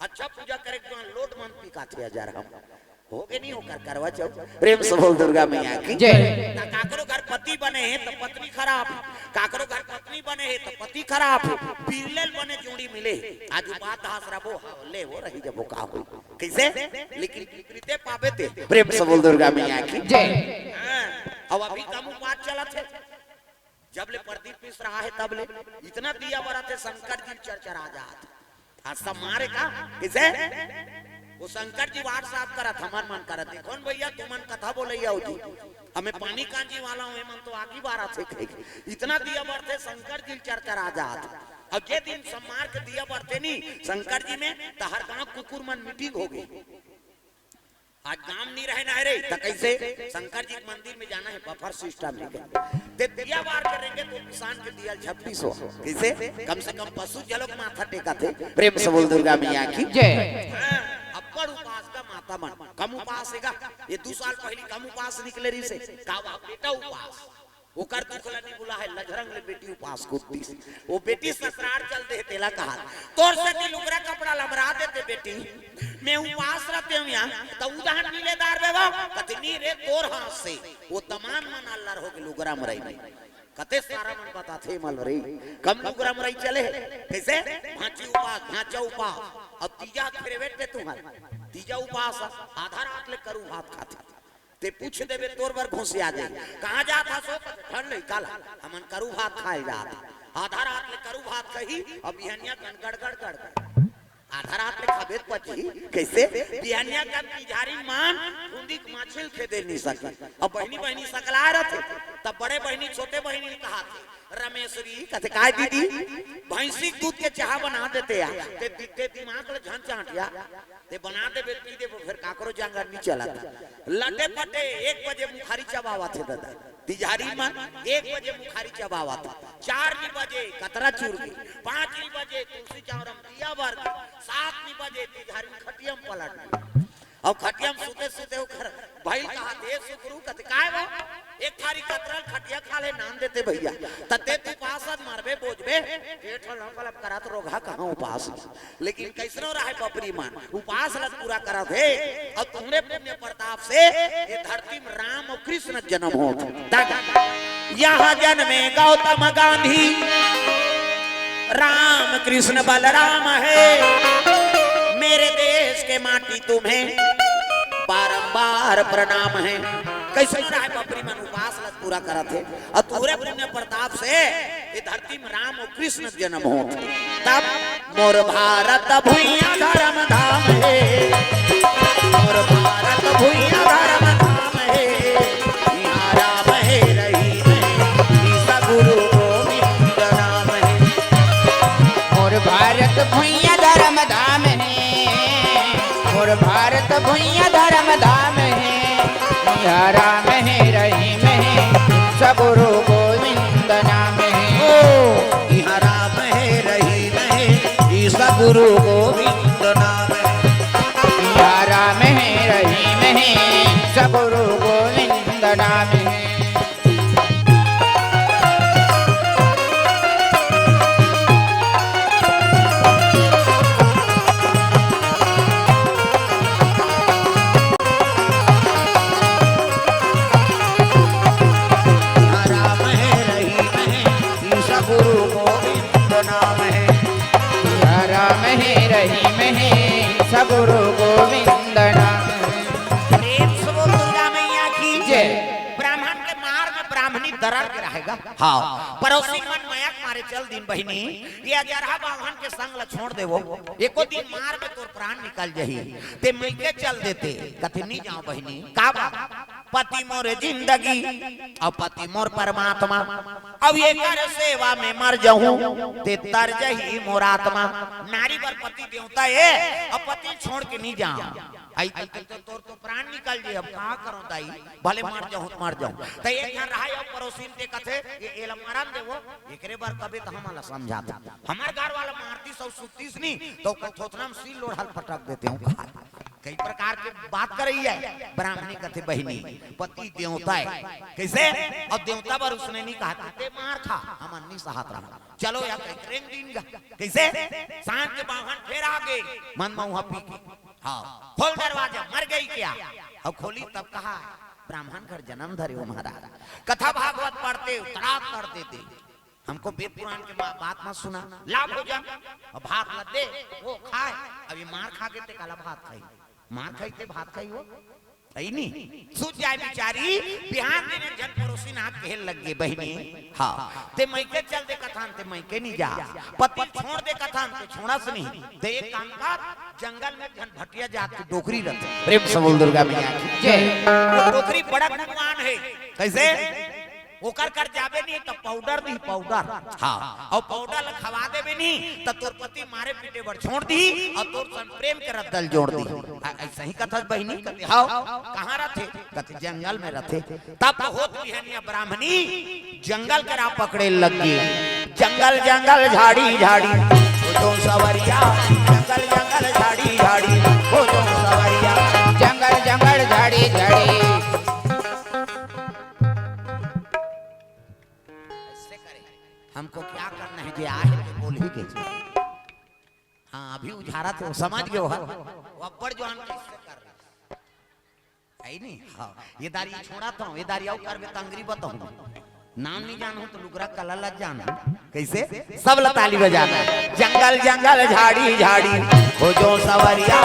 अच्छा पूजा करे के लोट मन पिकाथे हजार हम। हो गे नहीं होकर करवा चौथ। प्रेम से बोल दुर्गा मैया की जय। त काकरो घर पति बने हे त पत्नी खराब, काकरो घर पत्नी बने हे त पति खराब। बिरले ल बने जोड़ी मिले, आज उपास धास रबो, हाव ले वो रही जबो का हो। कैसे? लेकिन विपरीते पाबे ते। प्रेम से बोल दुर्गा मैया की जय। हाँ, अब अभी कम उपास चलत है। जब ले प्रदीप मिश्रा आहे तब ले इतना दिया बरत हे, शंकर जी चरचरा जात। आज सब मारे का? किसे? वो शंकर जी WhatsApp करत, हमर मन करत हे। कौन भैया, तुमन कथा बोलैया हो जी? हमें पानी कांजी वाला हूँ, मन तो आगी बारत हे कहे। इतना दिया बरत हे, शंकर जी चरचरा जात। अब जे दिन सम्मार के दिया बरते नी शंकर जी में, त हर गांव कुकुर मन meeting हो गई। आज गांव नहीं रहे ना रे, त कैसे? शंकर जी के मंदिर में जाना है, buffer system है। ते दिया बार करेंगे तो किसान के दिया झपटी सो। कैसे? कम से कम पशु जलोक माथा टेका थे। प्रेम से बोल दुर्गा मैया की जय। हाँ, अब्बड़ उपास का माता मन। कम उपास हे गा? ये दू साल पहली कम उपास निकले रही से। का हुआ? बेटा उपास। ओकर दुख ल नहीं बुला है, लजरंग ले बेटी उपास कुत्तीस। वो बेटी ससुरार चल दे, तेला कहा, "तोर से ती लुगरा कपड़ा लमरा देते बेटी, मैं उपास रहते हूँ यहाँ, त उदाहरण मिले दार बे वो।" कते, "नी रे, तोर हाथ से।" वो तमान मन अल्लर हो गे लुगरा मरई में। कते सारा मन बताथे मल रे, कम लुगरा मरई चले हे। कैसे? भांची उपास, भांचा उपास। अब तीजा फेरे बेटे तुम्हारे, तीजा उपास, आधा रात ले करू भात खाथे। ते पूछ देबे, तोर बर घोंसिया दे। कहाँ जात हस ओ? कथे, "ठंड लइका ला, हमन करू भात खाए जात।" आधा रात ले करू भात कही, अब बिहनिया कन गड़गड़ गड़गड़। आधा रात ले खाबे त पचही, कैसे? बिहनिया कन तिजहारी मान, फुंदी के माछिल खेदे नी सके। अब बहिनी बहिनी सकला रहथे, तब बड़े बहिनी छोटे बहिनी ल कहाथे, "रमेश्वरी," कथे, "काय दीदी?" "भैंसी के दूध के चाहा बना देते यार, ते, ते दिमाग ले झन चांट यार।" ते बना देबे, पी देबो, फेर काकरो जांगर नी चलत। लटे पटे एक बजे मुखारी चबावत हे दादा। तिजहारी मन एक बजे मुखारी चबावत हे। चार नी बजे कतरा चूर गे, पाँच नी बजे तुलसी चौरा म दिया बर गे, सात नी बजे तिजहारी खटिया म पलट गे। अउ खटिया म सुते सुते ओकर भइल कहाथे, "ए सुकरू," कथे, "काय बा?" "एक थारी कतरा ल खटिया खा ले नान देते भैया, त ते त उपास अस मरबे बोजबे, पेट ह लप लप करत रोगहा कहाँ उपास।" लेकिन कैसनो रहे बपरी मन, उपास ल पूरा करत हे, अउ तुमरे पुण्य प्रताप से ये धरती में राम अउ कृष्ण जन्म होत हे। तब यहाँ जन्मे गौतम गांधी, राम कृष्ण बलराम है, मेरे देश के माटी तुम्हें बारंबार प्रणाम है। कैसनो रहे बपरी मन उपास ल पूरा करत हे, अउ तुमरे पुण्य प्रताप से ये धरती में राम अउ कृष्ण जन्म होत हे। तब मोर भारत भुइयां धर्म धाम हे, मोर भारत भुइयां धर्म धाम हे, इहाँ राम हे रहीम हे, ईसा गुरु गोविंद भारत भुइयां धर्म धाम हे, इहाँ राम हे रहीम हे, सगुरु गोविंद नाम हे। ओ, इहाँ राम हे रहीम हे, ई सगुरु गोविंद नाम हे। इहाँ राम हे रहीम हे, सगुरु गोविंद नाम हे। राम हे रहीम हे, ईसा गुरु गोविंद नाम हे। राम हे रहीम हे, ईसा गुरु गोविंद नाम हे। प्रेम से बोल दुर्गा मैया की जय। ब्राह्मण के मार में ब्राह्मणी दरर के रहेगा। हाँ। पड़ोसी मन मया के मारे चल दिन बहिनी, ये अजरहा बाभन के संग ल छोड़ देवो, एको दिन मार में तोर प्राण निकल जही। ते मइके चल देते, कथे नी जांव बहिनी, का बात? पति मोर जिंदगी, अउ पति मोर परमात्मा, अउ एकर सेवा में मर जहूं, ते तर जही मोर आत्मा। नारी बर पति देवता ए, अउ पति छोड़ के नी जांव। अई, अई, तो तोर तो प्राण निकल जे, अब का करों दाई, भले मर जाहूं त मर जाहूं। त एक झन रहा अउ पड़ोसिन ते कथे, "ये, एला मरन देवो, एकरे बर कबे त हमन ला समझात। हमर घर वाला मारतिस अउ सुततिस नी, त ओकर थोथना में सिल लोढ़ा ल पटक देतेंव का।" कई प्रकार के बात करई हे। ब्राह्मणी कथे, "बहिनी, पति देवता ए।" कइसे? अउ देवता बर उसने नी कहत, "ते मार खा, हमन नी सहत रहन।" चलो या कहीं रेंग दिन गा। कइसे? सांझ के बाभन फेर आ गे, मन मउहा पी के। हाँ, खोल दरवाजा, मर गई क्या? अउ खोली तब कहा, "ब्राह्मण घर जनम धरे हो महाराज, कथा भागवत पढ़ते हो, तड़ाक कर देते, हमको वेद पुराण के बा-, बात मत सुना, ला भोजन, अउ भात ला दे, वो खाए।" अब ये मार खा के ते काला भात खाई, मार खाई ते भात खाई हो, अई नी? सूत जाय बिचारी, बिहान दिन एक झन पड़ोसिन आके कहे लग गे, "बहिनी, हाँ, ते मइके चल दे कथन, ते मइके नी जा, पति छोड़ दे कथन, ते छोड़स नी, ते एक काम कर, जंगल में एक झन भटिया जात के डोकरी रथे।" प्रेम से बोल दुर्गा मैया की जय। वो डोकरी बड़ा गुणवान हे। कइसे? ओकर कर जाबे नी त पाउडर दिही, पाउडर। हाँ, अउ पाउडर ल खवा देबे नी त तोर पति मारे पीटे बर छोड़ दिही अउ तोर संग प्रेम के रद्दा ल जोड़ दिही। आ, अइसही कथस बहिनी, कथे, "हव, कहाँ रथे?" कथे, "जंगल में रथे।" तब होत बिहनिया ब्राह्मणी जंगल के राह पकड़े लग गे। जंगल जंगल झाड़ी झाड़ी, ओ जो सवरिया, जंगल जंगल झाड़ी झाड़ी, ओ जो सवरिया। जंगल जंगल झाड़ी झाड़ी। ऐसे करे। हमको क्या करना है, जे आहे ते बोलही के। हाँ, अभी उझारत हे, समझ गे हो। वो अब्बड़ जुआन कइसे कर रहे। अई नी? हाँ, ये दारी छोड़त हंव, ये दारी अउ करबे त अंगरी बताहूं। नाम नी जानहूं त लुगरा कला ल जानहूं। कइसे? सब ल ताली बजाना हे। जंगल जंगल झाड़ी झाड़ी, ओ जो सवरिया।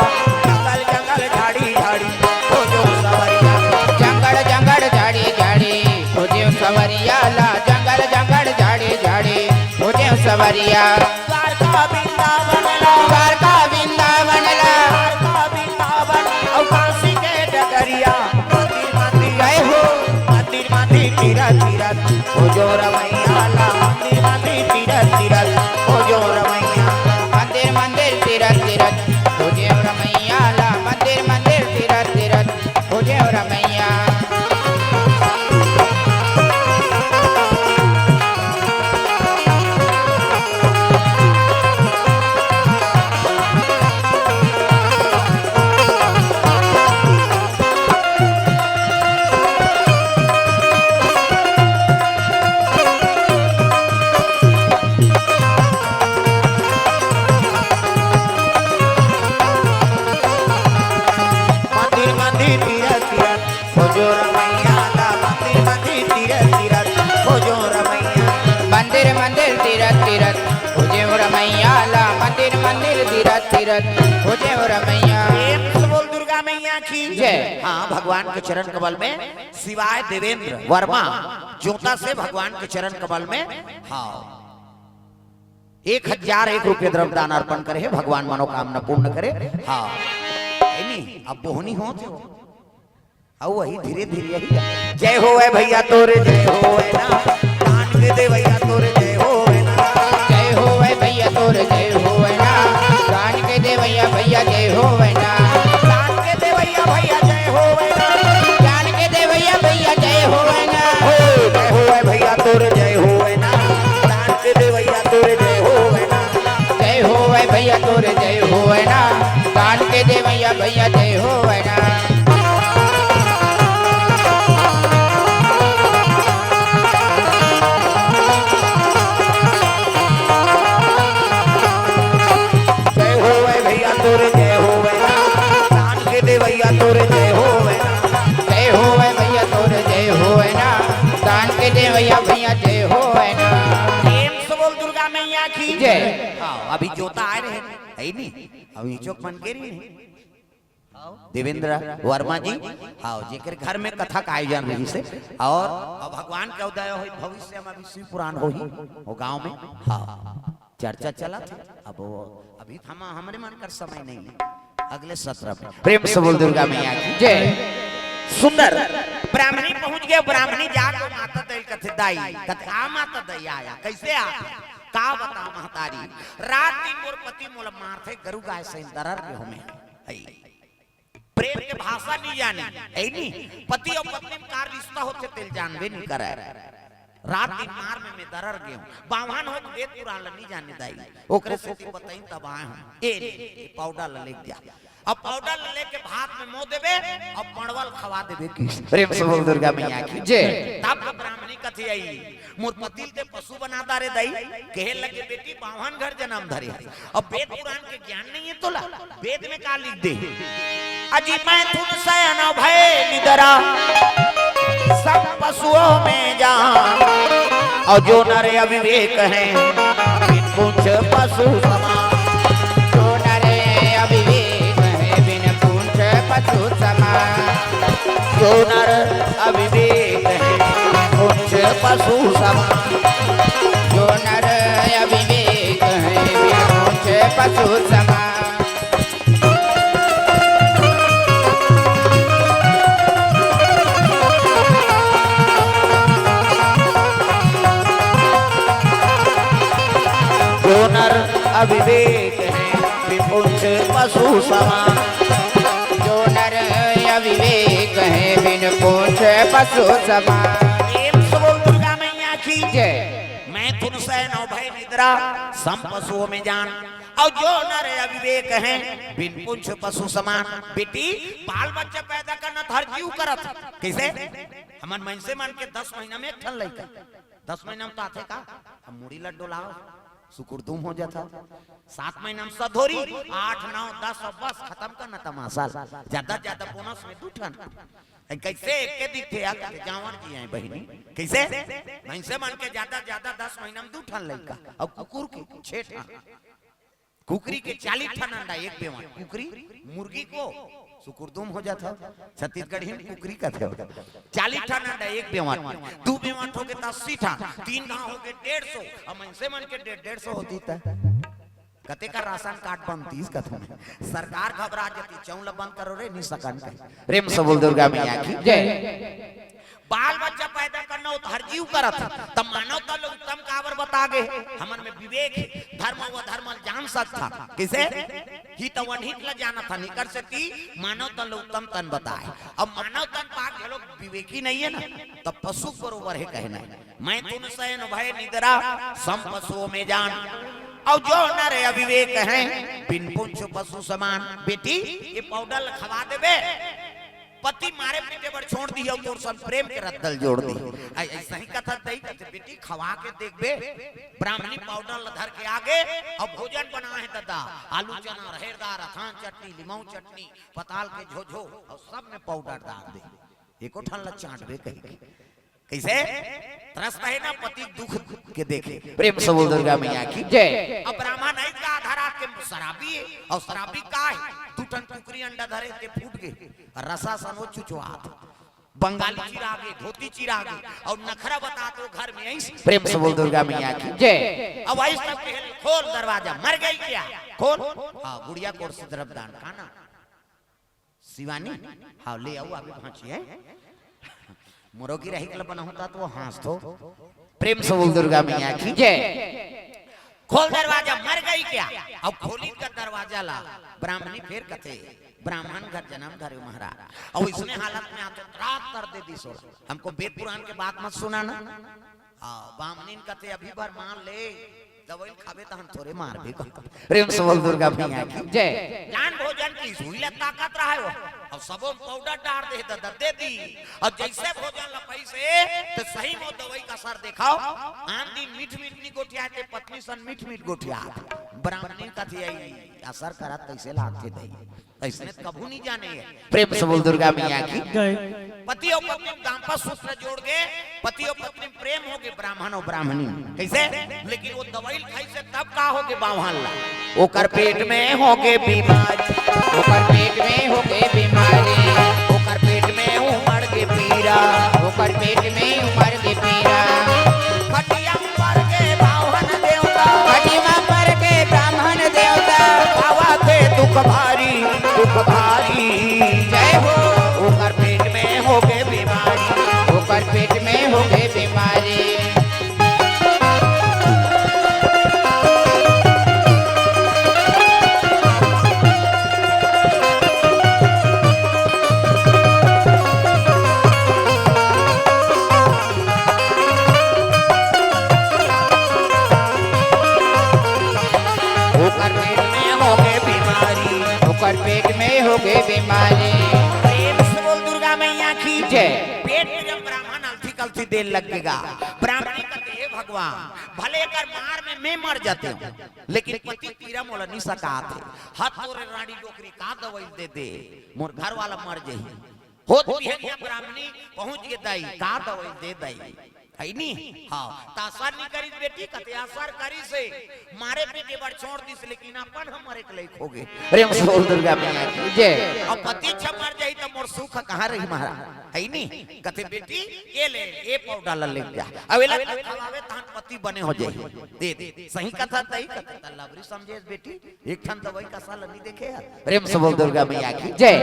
जंगल जंगल झाड़ी झाड़ी, ओ जो सवरिया। जंगल जंगल झाड़ी झाड़ी, ओ जो सवरिया ला। जंगल जंगल झाड़ी झाड़ी, ओ जो सवरिया। द्वारका वृंदावन ला। द्वारका वृंदावन ला। द्वारका वृंदावन अउ काशी के डगरिया। मंदिर मंदिर जय हो। मंदिर मंदिर तीरथ तीरथ, ओ जो रमैया ला। मंदिर मंदिर तीरथ तीरथ, ओ जो रमैया। मंदिर मंदिर तीरथ तीरथ, ओ जो रमैया ला। मंदिर मंदिर तीरथ तीरथ, ओ जो रमैया। मंदिर मंदिर तीरथ तीरथ, ओ जो रमैया ला। मंदिर मंदिर तीरथ तीरथ, ओ जो रमैया। मंदिर मंदिर तीरथ तीरथ, ओ जो रमैया ला। मंदिर मंदिर तीरथ तीरथ, ओ जो रमैया। प्रेम से बोल दुर्गा मैया की जय। हाँ, भगवान के चरण कमल में शिवाय देवेंद्र वर्मा जोता से भगवान के चरण कमल में, हाँ, एक हजार एक रुपये द्रव्य दान अर्पण करे हे, भगवान मनोकामना पूर्ण करे। हाँ, अई नी, अब बोहनी होत हे। अउ वही धीरे धीरे यही। जय होवय भैया तोर जय होवय ना, दान के देवैया तोर जय होवय ना। जय होवय भैया तोर जय होवय ना, दान के देवैया भैया जय होवय ना। दान होवय ना, दान के देवइया भैया जय होवय ना। जय होवय भैया तोरे जय होवय ना, दान के देवइया तोरे जय होवय ना। जय होवय भैया तोरे जय होवय ना, दान के देवइया भैया जय होवय ना। प्रेम से बोल दुर्गा मैया की जय। हाँ, अभी जोता आए रहे, है नहीं? अभी चौक मन के रही है। देवेंद्र वर्मा जी, हाँ, जेकर घर में कथा का आयोजन रहिस हे, और अब भगवान के उदय होही, भविष्य में अभी शिव पुराण होही वो गांव में। हाँ, चर्चा चलत हे, अब वो, अभी हम, हमरे मन कर समय नहीं है, अगले सत्र में। प्रेम से बोल दुर्गा मैया की जय। सुंदर। ब्राह्मणी पहुंच गए, ब्राह्मणी जाके माता दई कथे, दाई कथे, आ माता दई आया, कैसे आ? का बता महतारी, रात दिन मोर पति मोला मारथे, गरु गाय से दरर के हमें। हई। प्रेम के भाषा नहीं जाने, है नहीं। पति और पत्नी में का रिश्ता होथे, तेल जानबे नहीं करे। रात दिन मार में मैं दरर गेहूं, बावहन हो तो वेद पुराण ला नहीं जाने दाई, ओकरे से तू बताई तब आए हूं। ए ले, ए पाउडर ला लेके जा, अब पाउडर ला लेके भात में मो देबे, अब मड़वल खवा देबे किस। प्रेम से बोल दुर्गा मैया की जय। तब तो ब्राह्मणी कथे आई, मोर पतिल के पशु बना दारे दाई, कहे लगे बेटी बावहन घर जन्म धरे है, अब वेद पुराण के ज्ञान नहीं है तोला, वेद में का लिख दे? अजी मैथुन सयन भय निदरा, सब पशुओं में जान। और जो नर अविवेक है, बिन पूंछ पशु समान। जो नर अविवेक है, बिन पूंछ पशु समान। जो नर अविवेक है, बिन पूंछ पशु समान। जो नर अविवेक है, बिन पूंछ पशु समान। जो नर अविवेक है, बिन पूंछ पशु समान। जो नर अविवेक है, बिन पूंछ पशु समान। प्रेम से बोल दुर्गा मैया की जय। मैथुन सयन भय निद्रा, सब पशुओं में जान। और जो नर अविवेक है, बिन पूंछ पशु समान। बेटी, बाल बच्चा पैदा करना तो हर जीव करत। कैसे? हमन मनसे मन के दस महीना में एक ठन लइका, दस महीना में तो आथे का, अब मुड़ी ला डोलाओ, सुकुरदुम हो जाता। सात महीना में सधोरी, आठ, नौ, दस, अब बस खत्म करना तमाशा। ज्यादा ज्यादा बोनस में दू ठन। कैसे एक के दिखे या कहते जांवर जी आए बहिनी। कैसे? मनसे मन के ज्यादा ज्यादा दस महीना में दू ठन लइका, अब कुकुर के छह ठन। कुकरी के चालीस ठन अंडा एक बेवंट। कुकरी, मुर्गी को सुकुरदुम हो जाता। छत्तीसगढ़ी में कुकरी कथे। चालीस ठन अंडा एक बेवंट, दू बेवंट हो गए तो अस्सी ठन, तीन घाव हो गए डेढ़ सौ। अब मनसे मन के डेढ़, डेढ़ सौ होती त कते का राशन कार्ड बनतीस कथों में। सरकार घबरा जाती, चौं ला बंद करो रे, नहीं सकन के। प्रेम से बोल दुर्गा मैया की जय। बाल बच्चा पैदा करना हो तो हर जीव करत हे। तब मानव तन ल उत्तम काबर बता गे? हमन में विवेक हे, धर्म व धर्म ल जान सकथन। कैसे? हित व अनहित ल जानत हन, एकर सेती मानव तन ल उत्तम तन बताए। अब मानव तन पाक घलो विवेकी नहीं है ना, तब पशु बरोबर है कहना है। मैथुन सयन भय निद्रा, सब पशुओं में जान। और जो नर अविवेक है, बिन पूंछ पशु समान। बेटी, ये पाउडर ल खवा देबे, पति मारे पीटे बर छोड़ दी, और तोर संग प्रेम के रद्दल जोड़ दी। ऐ-, ऐसा ही कथा दई, कहते, "बेटी, खवा के देखबे।" ब्राह्मणी पाउडर ल धर के आगे, अब भोजन बना है ददा, आलू चना, रहेर दार, अथान चटनी, लिमऊ चटनी, पताल के झोझो, और सब में पाउडर डाल दे। एको ठन ल चाटबे कही। कैसे? त्रस्त है ना पति दुख के देखे। प्रेम से बोल दुर्गा मैया की जय। अब ब्राह्मण है का आधा रात के शराबी है, और शराबी का है? दू ठन कुकरी अंडा धरे ते फूट गए, और रसा सन वो चुचवात। बंगाली चिरा गए, धोती चिरा गए, और नखरा बता तो घर में आई। प्रेम से बोल दुर्गा मैया की जय। अब आई तब कहे, "खोल दरवाजा, मर गई क्या?" खोल। हाँ, गुड़िया कोर से द्रव्यदान का ना। शिवानी, हाँ, ले आओ, अभी पहुंची है। मोरो की रही कल बना होता तो वो हंस तो। प्रेम से बोल दुर्गा मैया की जय। खोल दरवाजा, मर गई क्या? अब खोली का दरवाजा ला, ब्राह्मणी फेर कथे, "ब्राह्मण घर जन्म धरे महाराज।" अब इसने हालत में आते रात कर दे दी सोला। हमको वेद पुराण के बात मत सुनाना। हाँ, बामनीन कथे, "अभी भर मान ले, दवाई खाबे तहन थोरे मारबे। प्रेम से बोल दुर्गा मैया की जय। लान भोजन की सुई ले ताकत रहा हो, अब सबो पाउडर डार दे, दे, दे दी। अब जैसे भोजन लपई से, तो सही में दवाई का असर देखाओ। आन दिन मीठ मीठ नहीं गोठिया थे, पत्नी सन मीठ मीठ गोठिया। ब्राह्मणी कथी आई असर करत तैसे लागथे दई। अइसने कभू नहीं जाने हे। प्रेम से बोल दुर्गा मैया की। जय। पति अउ पत्नी दाम्पत्य सूत्र जोड़ के पति अउ पत्नी प्रेम हो गए, ब्राह्मण अउ ब्राह्मणी। कैसे? लेकिन वो दवाई खाई से तब का हो गए बावहन ला? ओकर पेट में हो गए बीमारी, ओकर पेट में हो गए बीमारी, ओकर पेट में उमड़ के पीरा, ओकर पेट में उमड़ के पीरा। खटिया पर के बावहन देवता, खटिया पर के ब्राह्मण देवता, पावा थे दुख भारी, दुख भारी। जय हो। ओकर पेट में हो गए बीमारी, ओकर पेट में हो गए बीमारी। ओकर पेट में हो गए बीमारी, ओकर पेट में हो गए बीमारी। प्रेम से बोल दुर्गा मैया की जय। पेट में जब ब्राह्मण अलथी कलथी देन लगेगा, ब्राह्मणी कहते, "हे भगवान, भले एकर मार में मैं मर जाते हूँ, लेकिन पति पीरा मोला नहीं सकात हे। हाथ तोरे रानी डोकरी का दवाई दे दे, मोर घर वाला मर जाही।" होत बिहनिया ब्राह्मणी पहुंच के दाई, का दवाई दे दाई? है नी? हाँ, त असर नी करिस बेटी, कते असर करिस हे। मारे पीटे बर छोड़ दिस, लेकिन अपन हम मरे के लायक हो गए। प्रेम से बोल दुर्गा मैया की जय। अब पति छ मर जाई त मोर सुख कहाँ रही महाराज? है नी? कते बेटी, ये ले, ये पाउडर ला ले जा। अब एला खवावे तहन पति बने हो जाई। दे दे। सही कथा तही कथा। त लबरी समझे बेटी, एक ठन दवाई का साल नहीं देखे है। प्रेम से बोल दुर्गा मैया की जय।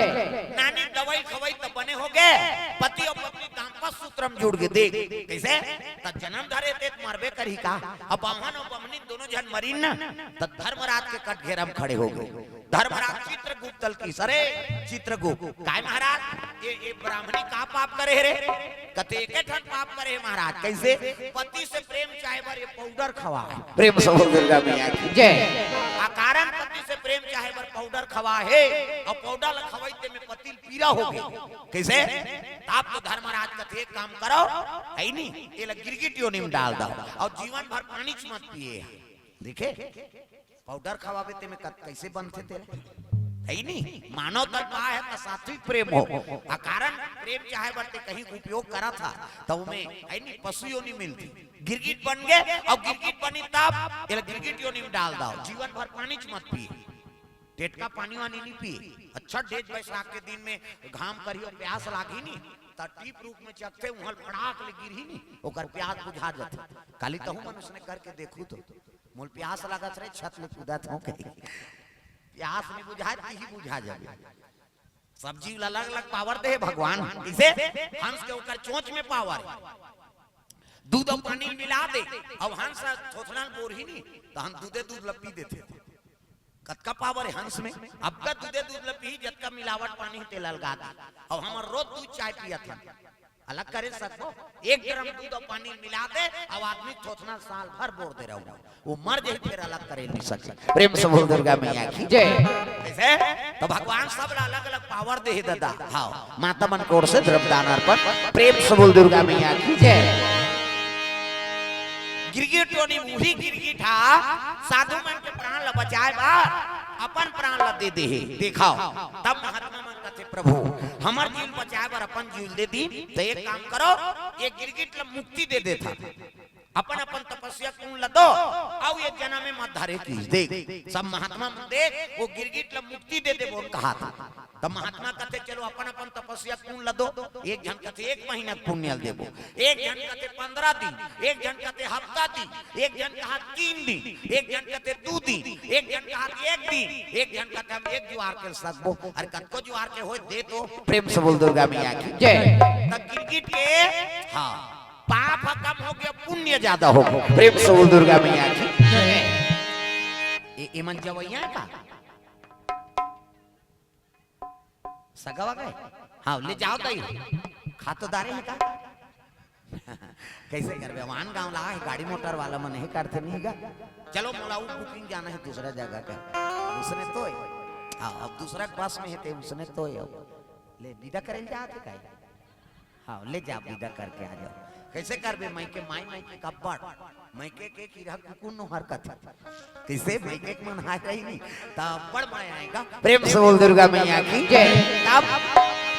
नानी दवाई खवाई त बने हो गए, पति अउ पत्नी दाम्पत्य सूत्र में जुड़ गए। देख कैसे? त जन्म धरे ते त मरबे करही का? अब बाम्हन अउ बमनी दोनों झन मरीन ना, त धर्मराज के कटघेरा में खड़े हो गए। धर्मराज चित्रगुप्त ल की, "अरे चित्रगुप्त, काय महाराज, ये, ये ब्राह्मणी का पाप करे हे रे?" कते एके ठन पाप करे हे महाराज। कैसे? पति से प्रेम चाहे बर ये पाउडर खवा हे। प्रेम से बोल दुर्गा मैया की जय। अकारण पति से प्रेम चाहे बर पाउडर खवा हे, अउ पाउडर ल खवाई ते में पति ल पीरा हो गए। कैसे? तब तो धर्मराज कथे, "एक काम करो, है नी, एला गिरगिट योनि में डाल दो, अउ जीवन भर पानी च मत पिए।" देखे? पाउडर खवाबे ते में कत-, कैसे बनथे तेला? है ही नहीं। मानव तन पाए हे त सात्विक प्रेम हो। अकारण प्रेम चाहे बर ते कहीं उपयोग करा था, त ओमे है नहीं, पशु योनि मिलती। गिरगिट बन गए, अउ गिरगिट बनी तब एला गिरगिट योनि में डाल दो, जीवन भर पानी च मत पिए। टेटका पानी वानी नहीं पिए। अच्छा, डेज बैसाख के दिन में घाम करियो, प्यास लागी नी, त टीप रूख में चघथे, उहाँ फड़ाक ले गिरही नी, ओकर प्यास बुझा जाथे। काली तहु मन उसने करके देखू तो। मोल प्यास लागत रहे, छत ले कूदत हूँ कहीं। प्यास नहीं बुझाए, तीही बुझा जाबे। सब जीव ला अलग-अलग पावर दे हे भगवान। इसे हंस के ओकर चोंच में पावर हे। दूध अउ पानी मिला दे, अउ हंस थोथना बोरही नी, त हम दूधे दूध ल पी देथे। कतका पावर हे हंस में? अबका दूधे दूध ल पीही, जतका मिलावट पानी हे, तेला अलगा दे। अउ हमर रोज दूध चाय पियत हन। अलग करे सकबो? एक ड्रम दूध अउ पानी मिला दे, अउ आदमी थोथना साल भर बोर दे रहो। वो मर जाही, फिर अलग करे नहीं सके। प्रेम से बोल दुर्गा मैया की जय। ऐसे तो भगवान सब ला अलग-अलग पावर दे हे दादा। हाँ, माता मन के ओर से द्रव्यदान अर्पण। प्रेम से बोल दुर्गा मैया की जय। गिरगिट योनि, उही गिरगिट हा साधु मन के प्राण ला बचाए बर अपन प्राण ला दे दे हे। देखाओ, तब महात्मा मन कथे, "प्रभु, हमर जीव बचाए बर अपन जीव दे दी, त एक काम करो, ये गिरगिट ला मुक्ति दे देथा।" अपन अपन तपस्या के पुण्य ल दो, अउ ये जनम में मत धरे की। देख, सब महात्मा मन देख, वो गिरगिट ल मुक्ति दे देबो कहा था। त महात्मा कथे, "चलो अपन अपन तपस्या के पुण्य ल दो।" एक झन कथे, "एक महीना के पुण्य ल देबो।" एक झन कथे, "पंद्रह दिन।" एक झन कथे, "हफ्ता दिन।" एक झन कहा, "तीन दिन।" एक झन कथे, "दू दिन।" एक झन कहा, "एक दिन।" एक झन कथे, "हम एक जुआर के सकबो।" अरे कतको जुआर के होय, दे तो। प्रेम से बोल दुर्गा मैया की जय। त गिरगिट के, हाँ, पाप ह कम हो गया, पुण्य ज्यादा हो गया। प्रेम से बोल दुर्गा मैया की। ए, एमन जवैया हे का? सगवा गए? हाँ, ले जाओ तई। खा तो डारे हे का? कइसे करबे? आन गाँव ला हे, गाड़ी मोटर वाला मन हे, करथे नहीं गा। चलो, मोला अउ booking जाना हे दूसरा जगह का। उसने तो हे। हाँ, अब दूसरा के पास में हे, ते उसने तो हे अब। ले, विदा करे ल जात हे काई? हाँ, ले जा, विदा करके आ जाओ। कइसे करबे? मइके माई, मइके कब्बड़। मइके के किरहा कुकुर नो हरकत हे। कइसे? मइके के मन हाय रही नहीं, त अब्बड़ मजा आय गा। प्रेम से बोल दुर्गा मैया की जय। तब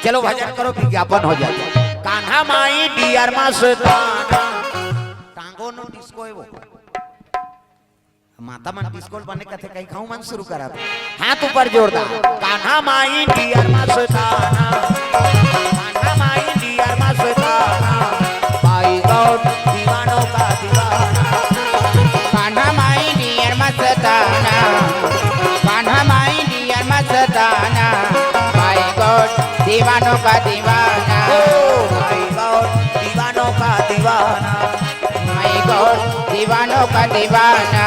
चलो भजन करो, विज्ञापन हो जाए। कान्हा माई dear मस्ताना। टांगो नो disco हे वो। माता मन disco ल बने कथे, कहीं खाऊ मन शुरू करत। हाथ ऊपर जोरदार। कान्हा माई dear मस्ताना, कान्हा माई dear मस्ताना, भाई गौर दीवानों का दीवाना। कान्हा माई dear मस्ताना, कान्हा माई dear मस्ताना, भाई गौर दीवानों का दीवाना। ओ भाई गौर दीवानों का दीवाना। माई गौर दीवानों का दीवाना।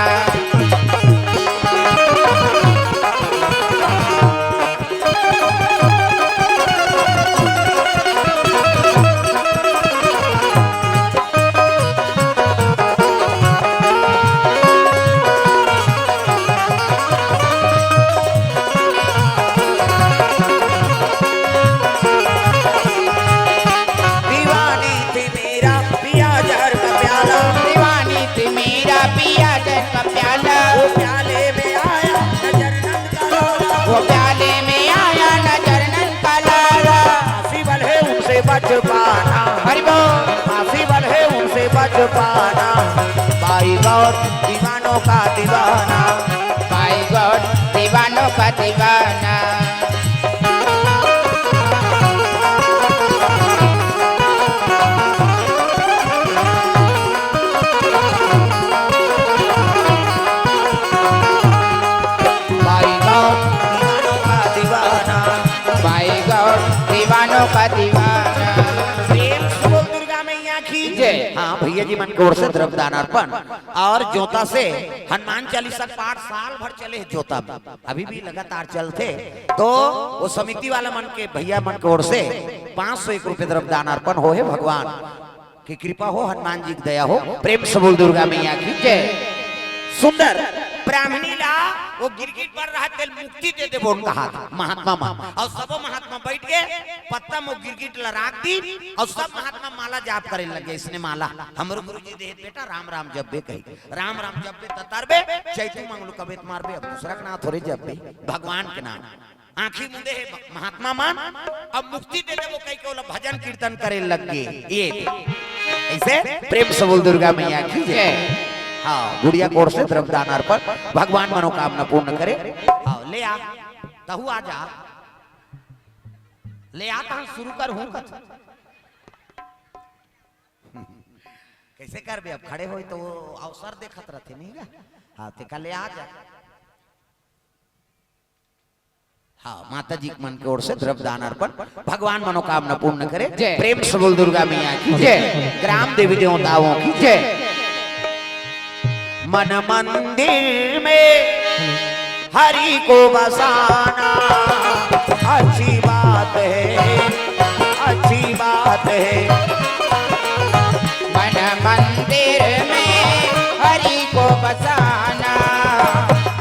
दीवानी थी मेरा पिया जहर का प्याला। दीवानी थी मेरा पिया जहर का प्याला। वो प्याले में आया नजर नंद का लाला। वो प्याले में आया नजर नंद का लाला। फांसी बल है उनसे बच पाना। हरि बोल। फांसी बल है उनसे बच पाना। भाई गौर दीवानों का दीवाना। भाई गौर दीवानों का दीवाना। भाई गौर दीवानों का दीवाना। भाई गौर दीवानों का दीवाना। प्रेम से बोल दुर्गा मैया की जय। हाँ, भैया जी मन के ओर से द्रव्य दान अर्पण और जोता से हनुमान चालीसा पाठ साल भर चले हे जोता में, अभी भी लगातार चलथे। तो वो समिति वाला मन के भैया मन के ओर से पाँच सौ एक रुपये द्रव्य दान अर्पण हो हे भगवान की कृपा हो, हनुमान जी की दया हो। प्रेम से बोल दुर्गा मैया की जय। सुंदर ब्राह्मणी ला वो गिरगिट बर रहा, तेल मुक्ति दे दे बोल कहा था महात्मा मन। और सबो महात्मा बैठ के पत्ता में गिरगिट ला राख दी और सब महात्मा माला जाप करे लगे। इसने माला हमरो गुरु जी दे बेटा, राम राम जब्बे कही, राम राम जब्बे ततरबे, चैतू मंगलू कबे त मारबे, अब दूसरा के नाम थोड़े जब्बे, भगवान के नाम। आँखी मुंदे हे महात्मा मन, अब मुक्ति दे देबो कहि के ओला भजन कीर्तन करे लग गे। ये ऐसे प्रेम से बोल दुर्गा मैया की जय। हाँ, गुड़िया के ओर से द्रव्य दान अर्पण, भगवान मनोकामना पूर्ण करे। हाँ, ले आ, तहू आ जा, ले आ, तहन शुरू कर हूँ कथ। कइसे करबे अब, खड़े होई तो वो अवसर देखत रथे नहीं गा। हाँ, तेका ले आ जा। हाँ, माता जी मन के ओर से द्रव्य दान अर्पण, भगवान मनोकामना पूर्ण करे। जय। प्रेम से बोल दुर्गा मैया की जय। जय। ग्राम देवी देवताओं की जय। मन मंदिर में हरि को बसाना अच्छी बात है, अच्छी बात है। मन मंदिर में हरि को बसाना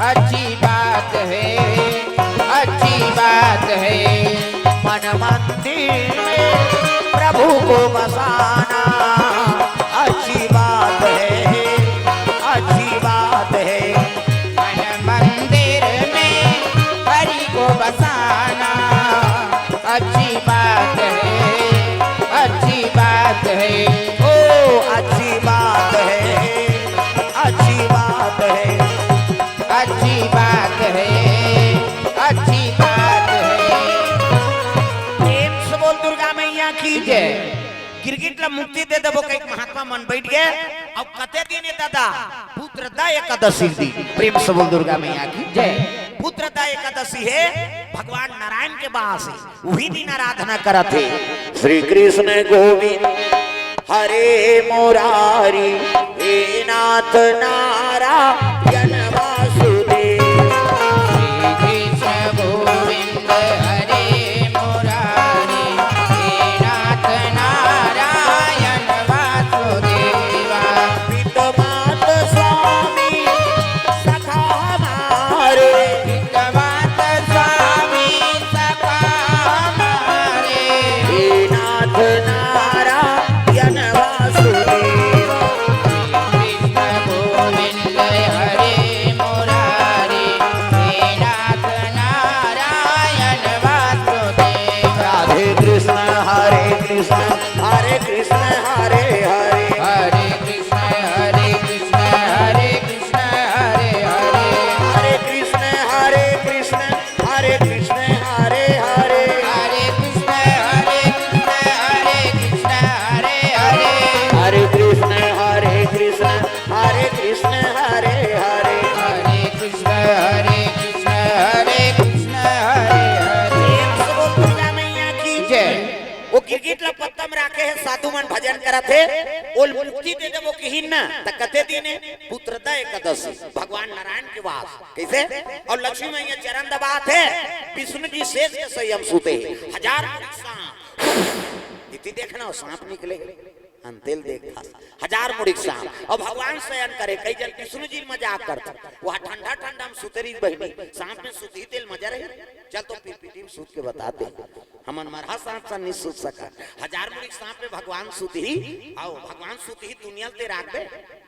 अच्छी बात है, अच्छी बात है। मन मंदिर में प्रभु को बसाना अच्छी बात है, अच्छी बात है। मन मंदिर में हरि को बसाना अच्छी बात है, अच्छी बात है। ओ अच्छी बात है, अच्छी बात है, अच्छी बात है, अच्छी बात है। प्रेम से बोल दुर्गा मैया की जय। गिरगिट ला मुक्ति दे देबो कहिके महात्मा मन बैठ गे। अब कते दिन हे दादा? पुत्रदा एकादशी दिन। प्रेम से बोल दुर्गा मैया की जय। पुत्रदा एकादशी हे, भगवान नारायण के बास हे, उही दिन आराधना करत हे। श्री कृष्ण गोविंद हरे मुरारी, हे नाथ नारायण वासुदेव। श्री कृष्ण गोविंद हरे मुरारी, हे नाथ नारायण वासुदेव। नारायण वासुदेव। कृष्ण गोविंद हरे मुरारी, हे नाथ नारायण वासुदेव। राधे कृष्ण हरे कृष्ण, हरे कृष्ण हरे हरे। हरे कृष्ण हरे कृष्ण, हरे कृष्ण हरे हरे। हरे कृष्ण हरे कृष्ण, हरे कृष्ण हरे हरे। हरे कृष्ण हरे कृष्ण, हरे कृष्ण हरे हरे। हरे कृष्ण हरे कृष्ण, हरे कृष्ण हरे हरे। हरे कृष्ण हरे कृष्ण, हरे कृष्ण हरे हरे। प्रेम से बोल दुर्गा मैया की जय। वो गिरगिट ला पत्ता म राखे हे, साधु मन भजन करत हे, ओल मुक्ति दे देबो किहिन ना, त कते दिन हे? पुत्रदा एकादशी, भगवान नारायण के वास। कइसे? अउ लक्ष्मी मैया चरण दबात हे, विष्णु जी शेष के सही म सूते हे, हजार मुड़ी सांप। इति देखना, वो सांप निकले, अंतेल देख था, हजार मुड़ी सांप। अउ भगवान शयन करे, कई जन विष्णु जी मजाक करथे, वह ठंडा ठंडा म सूते रही बहिनी, सांप में सूतही तेल मजा रही। चल तो पीपीटी म सूत के बताते, हमन मरहा सांप सन नहीं सूत सका, हजार मुड़ी सांप में भगवान सूतही, अउ भगवान सूतही दुनिया ल ते राखबे,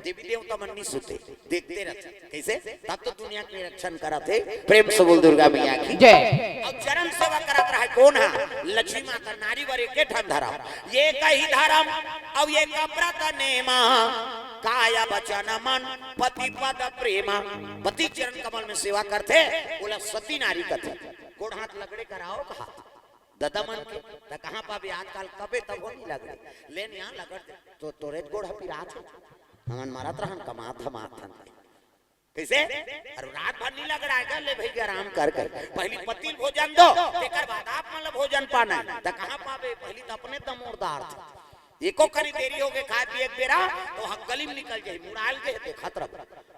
देवी देवता मन नहीं सूते। देखते रहते। कइसे? तब तो दुनिया के निरीक्षण करत हे। प्रेम से बोल दुर्गा मैया की जय। अउ चरण सेवा करत रहे कोन हा? लक्ष्मी माता। नारी बर एके ठन धरम, एकही धरम अउ एक व्रत नेमा, काय वचन मन पति पद प्रेमा। पति चरण कमल में सेवा करथे, ओला सती नारी कथे। गोड़ हाथ लगड़े कराओ कहा ददा मन के, त कहाँ पाबे आजकल, कबे तभो नहीं लगड़े। लेन यहाँ लगड़ दे, तो तोरे गोड़ ह पिरात हे। हमन मरत रहन, कमात धमात हन। कइसे? अरे रात भर नहीं लगड़ाए का, ले भई आराम कर कर। पहली पति ल भोजन दो, तेकर बाद आप मन ल भोजन पाना हे। त कहाँ पाबे, पहली तो अपने दमोरदार थे। एको कनी देरी होगे खाए पिए के बेरा, तो ह गली म निकल जाही, मुड़ाल के हे, देखत रह।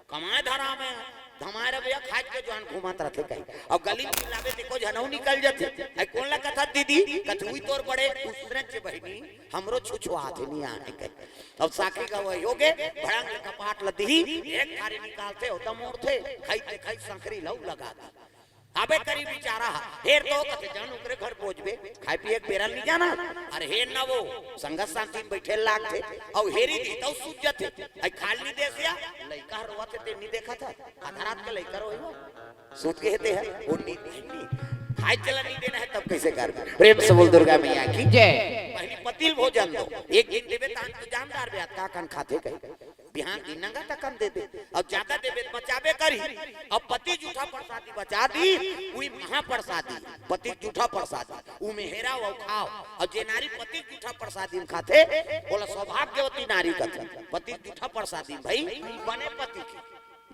कमाए धराम हे, धमाए रह भैया, खाए के जुआन घूमत रथे कहीं। अउ गली म चिल्लाबे, देखो झनऊ निकल जथे। अई कोन ला कथस दीदी? कथस उही तोर बड़े उसने च बहिनी, हमरो छुछुआत हे, नहीं आने कहीं। अब साखी का वही होगे, भड़ंग ले कपाट ल दिही, एक थारी निकालथे, ओतम ओढ़थे, खइते खइते संकरी लऊ लगा दी। अबे करी बिचारा हा, हेर तो कथे जान ओकरे घर पहुंचबे, खाए पिए के बेरा ल नहीं जाना, अरे हेर ना वो, संगत शांति म बइठे लागथे, अउ हेरी दिही तउ सूत जथे, अई खाल नहीं देस या, लइका ह रोवत हे ते नहीं देखत ह, आधा रात के लइका रोही वो, सूत के हे ते ह, वो नहीं, नहीं, खाए चला नहीं देना हे तब कइसे करबे? प्रेम से बोल दुर्गा मैया की जय। पहली पति ल भोजन दो, एक दिन देबे तान तो जानदार बे, का कन खाथे कहीं। बिहान दिन नंगा तकन दे दे, अउ ज्यादा देबे त बचाबे करही। अउ पति जूठा प्रसादी बचा दी, उही महाप्रसादी, पति जूठा प्रसादी, उमे हेराव अउ खाव। अउ जे नारी पति जूठा प्रसादी म खाथे, ओला सौभाग्यवती नारी कथे। पति जूठा प्रसादी भई बने पति के,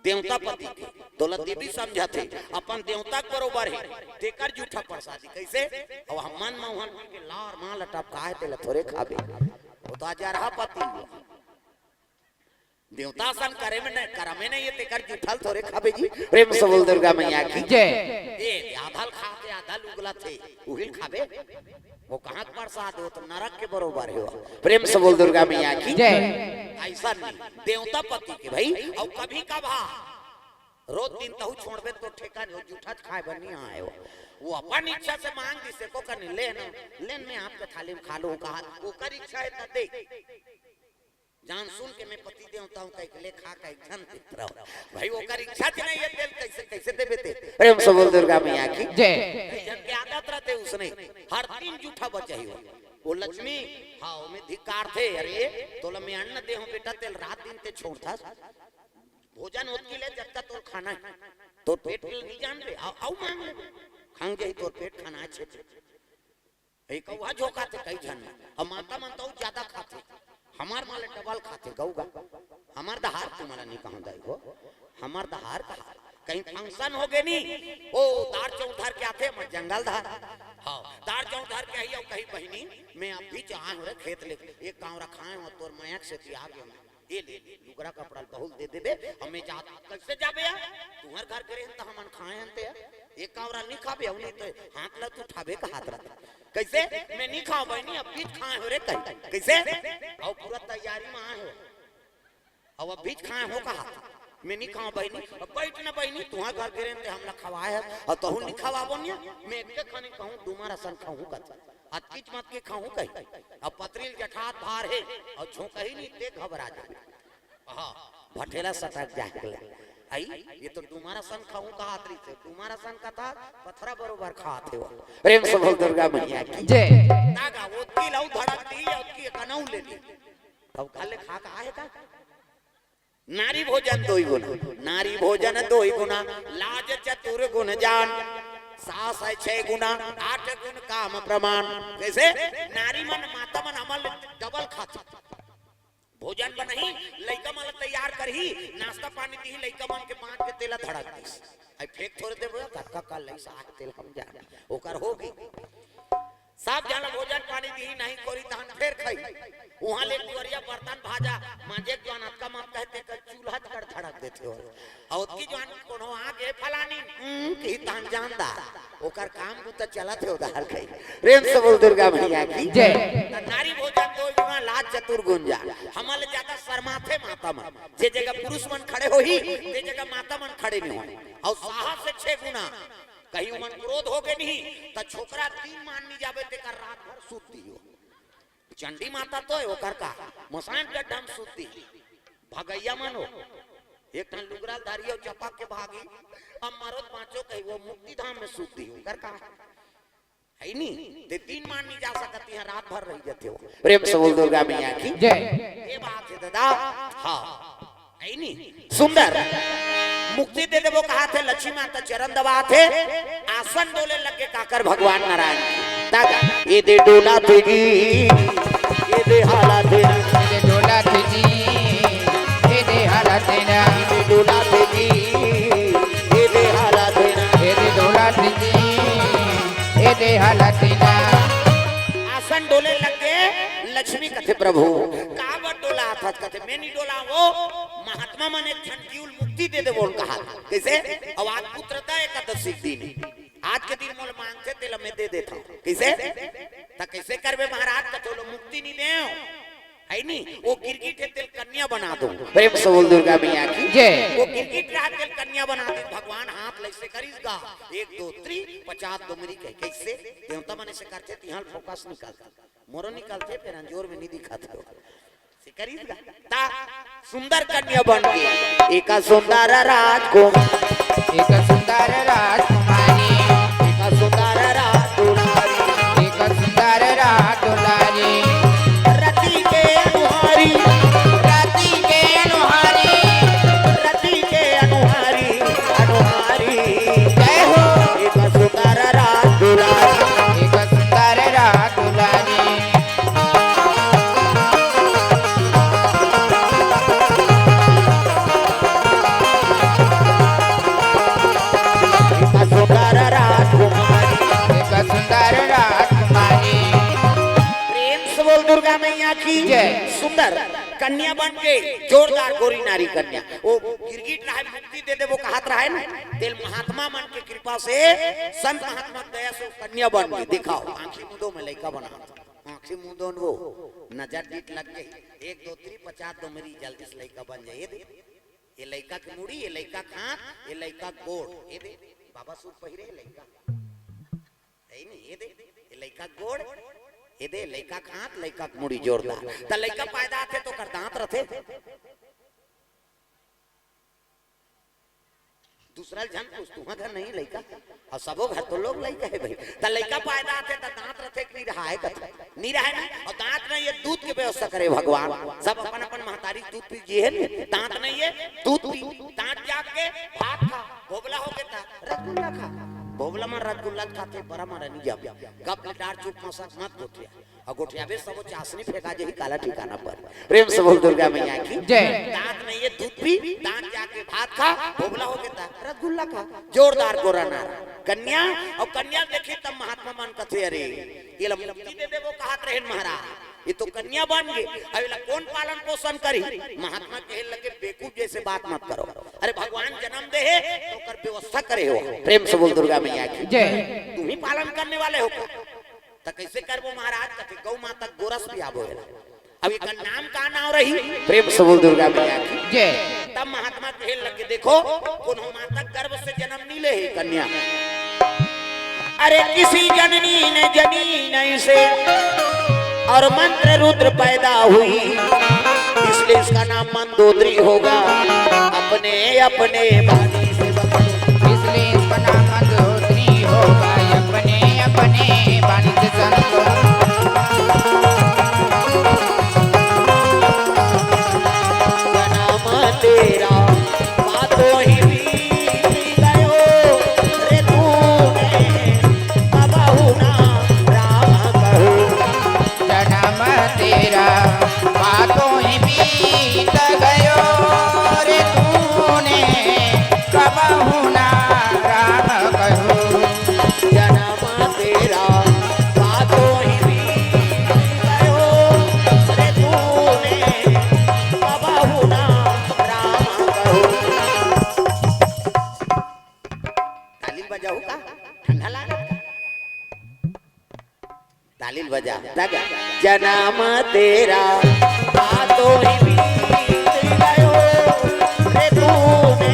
देवता पति के, तोला देवी समझथे, अपन देवता के बरोबर हे, तेकर जूठा प्रसादी। कइसे? अउ हमन मउहन के लार मां लटपकाए, तेला थोरे खाबे, वो तो अजरहा पति। देवता सन करे में नहीं, करमे नहीं हे, तेकर जूठा ल थोरे खाबे जी। प्रेम से बोल दुर्गा मैया की जय। ए, आधा ल खाथे, आधा ल उगलथे, उही ल खाबे। वो कहाँ के प्रसाद, वो तो नरक के बरोबर हे वो। प्रेम से बोल दुर्गा मैया की जय। अइसन नहीं, देवता पति के भई, अउ कभी कभार रोज दिन तहू छोड़बे तो ठेका नहीं, वो जूठा खाए बर नहीं आए वो। वो अपन इच्छा से मांग दिस, एको कन लेन, लेन मैं आपके थाली म खा लूं कहा, ओकर इच्छा हे त दे। जान सुन के मैं पति देवता हूं, कहि के ले खा, कहि झन देत रहो। भई, ओकर इच्छा च नहीं हे, तेल कइसे, कइसे देबे ते? प्रेम से बोल दुर्गा मैया की जय। कई झन के आदत रहिथे उसने, हर दिन जूठा बचाही हो। वो लक्ष्मी, हाँ, ओमे धिक्कारथे, अरे, तोला मैं अन्न दे हूं बेटा, तेल रात दिन ते छोड़थस। भोजन ओतकी ले, जतका तोर खाना हे। तोर पेट के नहीं जान रे, अउ, अउ मांग ले। खंग जाही तोर पेट, खाना हे छेत्र। एक अउ झोंकाथे कई झन में। अउ माता मन तो अउ ज्यादा खाथे। हमर मां ले डबल खाथे, गऊ गा। हमर दहार तुम्हारा नहीं कहूं दाई हो। हमर दहार कहा। कहीं फंक्शन होगे नी, ओ दार चौंक धर के आथे, हमर जंगल दहार। हाँ, दार चौंक धर के आही अउ कही बहिनी, मैं अभी च आए हूं रे खेत ले, एक कांवरा खाए हूं, तोर मया के सेती आ गेंव मैं। ए ले, लुगरा कपड़ा ल बहू ल दे देबे, अउ मैं जात, कइसे जाबे यार? तुंहर घर के रहेन त हमन खाए हन ते यार। एक कांवरा ल नहीं खाबे, अउ नहीं त हाथ ल तू उठाबे का हाथ रख। कइसे? मैं नहीं खांव बहिनी, अभी च खाए हंव रे कहीं। कइसे? अउ पूरा तैयारी म आए हंव। अउ अभी च खाए हंव का हाथ। मैं नहीं खांव बहिनी, अब बइठ ना बहिनी, तुंहर घर के रहेन ते हमला खवाए हस, अउ तहू ल नहीं खवाबो नहीं, मैं एके खने कहूं, डूमर असन खाहूं कथे। अतकीच मत के खाहूं कही। अब पतरील जठात भार हे, अउ झोंकही नहीं ते घबरा जाबे। हाँ, भठेला सटक जाए के ले। आई, ये तो डुमर असन खाहूं कहात रहिसे, डुमर असन कथा, पथरा बरोबर खात हे वो। प्रेम से बोल दुर्गा मैया की। जय। तागा, ओतकी लऊ धड़क दी, ओतकी कनऊ ले ली। तब खाले खा का आहे का? नारी भोजन दोई गुना, नारी भोजन दोई गुना, लाज चतुर गुण जान, सास है छह गुना, आठ गुण काम प्रमाण। कैसे? नारी मन, माता मन हमल डबल खाथे। भोजन बनही, लइका मन ल तैयार करही, नाश्ता पानी दिही, लइका मन के बांध के तेला धड़क दिस। आई फेंक थोड़े देबो, कतका का लइसा आके तेल हम जान, ओकर होगे। सब झन भोजन पानी दिही, नहीं कोरी तहन फेर खाही। उहाँ ले दुवरिया बर्तन भाजा मांजे के जुआन अतका मत कहते कर चूल्हा कर धड़क देथे हो। अउ ओतकी जुआन कोनो आगे फलानी, हम्म, कही तहन जानदा। ओकर काम बुता चलत हे उधार खाही। प्रेम से बोल दुर्गा मैया की। जय। त नारी भोजन दोई गुना लाज चतुर गुण जान। हमन ले ज्यादा शर्माथे माता मन। जे जगह पुरुष मन खड़े होही, ते जगह माता मन खड़े नहीं होही। अउ साहस से छह गुना। कहीं उमन क्रोध होगे नहीं, त छोकरा तीन मान नहीं जाबे, तेकर रात भर सुत दिही हो। चंडी माता तो हे, ओकर का? मसान गड्ढा में सुत दिही। भगैया मन हो। एक ठन लुगरा ल धरही अउ चपक के भागही। अब मरो त बांचो कही, वो मुक्ति धाम में सुत दिही हो। ओकर का? है नी? ते तीन मान नहीं जा सकत, इहाँ रात भर रही जाथे हो। प्रेम से बोल दुर्गा मैया की। जय। ये बात हे दादा। हाँ। है नी? सुंदर। मुक्ति दे देबो कहाथे, लक्ष्मी माता चरण दबाथे, आसन डोले लगे काकर भगवान नारायण। तागा, ए दे डोलाथे जी, ए दे हालाथे ना। ए दे डोलाथे जी, ए दे हालाथे ना। ए दे डोलाथे जी, ए दे हालाथे ना। ए दे डोलाथे जी, ए दे हालाथे ना। आसन डोले लगे, लक्ष्मी कथे, "प्रभु, काबर डोलाथस?" कथे, "मैं नहीं डोलावों, महात्मा मन एक झन जीव ल मुक्ति दे देबो कहाथे।" कैसे? अउ आज पुत्रदा एकादशी के दिन, आज के दिन मोला मांगथे, तेला मैं दे देथंव। कैसे? त कैसे करबे महाराज? कथे, "ओला मुक्ति नहीं देंव।" है नी? वो गिरगिट हे, तेला कन्या बना दों। प्रेम से बोल दुर्गा मैया की। जय। वो गिरगिट रहा, तेला कन्या बना दे। भगवान हाथ ले से करिस गा, एक दो त्री, पचास दो मरी कहे। कैसे? देवता मन से करथे, तिहां ल फोकस निकलथे। मोरो निकलथे, फेर अंजोर में नहीं दिखत हे। से करिस गा। त सुंदर कन्या बन गे। एक सुंदर राजकुमार। एक सुंदर राजकुमारी। एक सुंदर राजकुमारी। एक सुंदर राजकुमारी। रति के अनुहारी। रति के अनुहारी। रति के अनुहारी। अनुहारी। जय हो। एक सुंदर राजकुमारी। एक सुंदर राजकुमारी। एक सुंदर राजकुमारी। एक सुंदर राजकुमारी। प्रेम से बोल दुर्गा मैया की। जय। सुंदर कन्या बन के, जोरदार गोरी नारी कन्या। वो गिरगिट रहा, मुक्ति दे देबो कहात रहा ना, तेला महात्मा मन के कृपा से, संत महात्मा के दया से कन्या बन के। दिखाओ, आंखी मुंदो में लइका बना। आंखी मुंदो न वो, नजर डीठ लग जाही। एक दो त्री पचास दो मरी, जल्दी से लइका बन जाही। ये दे, ये लइका के मुड़ी, ये लइका के हाथ, ये लइका के गोड़। ये दे, बाबा सूट पहिरे, ये लइका। है नहीं, ये दे, ये लइका के गोड़, ये दे, लइका के हाथ, लइका के मुड़ी जोरदार। त लइका पैदा आथे त ओकर दांत रथे। दूसरा झन पूछ, तुहां घर नहीं लइका? अउ सबो घर तो लोग लइका हे भाई। त लइका पैदा आथे त दांत रथे कि नहीं रहाय कथे? नहीं रहाय ना। अउ दांत नहीं हे, दूध के व्यवस्था करे भगवान। सब अपन अपन महतारी दूध पी जी हे नी, दांत नहीं हे, दूध पी, दांत जाग के भात खा, भोबला हो गे त रसगुल्ला खा। भोबला मन रसगुल्ला खाथे, बरा मन नहीं जाबे। गप ले डार चुप मसक मत गोठिया। अउ गोठियाबे सबो चासनी फेंका जाही, काला ठिकाना पर। प्रेम से बोल दुर्गा मैया की। जय। दांत नहीं हे, दूध पी, दांत जाके भात खा, भोबला हो गे त रसगुल्ला खा। जोरदार गोरा नारा। कन्या, अउ कन्या देखी तब महात्मा मन कथे, "अरे, ये ला मुक्ति दे देबो कहात रहेन महाराज, ये तो कन्या बन गे, अब एला कौन पालन पोषण करी?" महात्मा कहे लगे, "बेवकूफ जैसे बात मत करो। अरे, भगवान जन्म दे हे त ओकर व्यवस्था करे हो।" प्रेम से बोल दुर्गा मैया की। जय। तुम ही पालन करने वाले हो का? त कैसे करबो महाराज? कथे, "गौ माता के गोरस पियाबो एला।" अब एकर नाम का नाम रही? प्रेम से बोल दुर्गा मैया की। जय। तब महात्मा कहे लगे, "देखो, कोनो माता गर्भ से जन्म नहीं ले हे कन्या।" अरे किसी जननी ने जनी नहीं से और मंत्र रुद्र पैदा हुई, इसलिए इसका नाम मंदोदरी होगा। अपने अपने बानी से बंदो। इसलिए इसका नाम मंदोदरी होगा, अपने अपने बानी से बंदो। जन्म तेरा बातों ही बीत गयो रे तूने कबहू ना राम कहो। जन्म तेरा बातों ही बीत गयो रे तूने कबहू ना राम कहो। जन्म तेरा बातों ही बीत गयो रे तूने कबहू ना राम कहो। ताली बजाऊ का? ठंडा लागा? ताली बजा। जन्म तेरा बातों ही बीत गयो रे तूने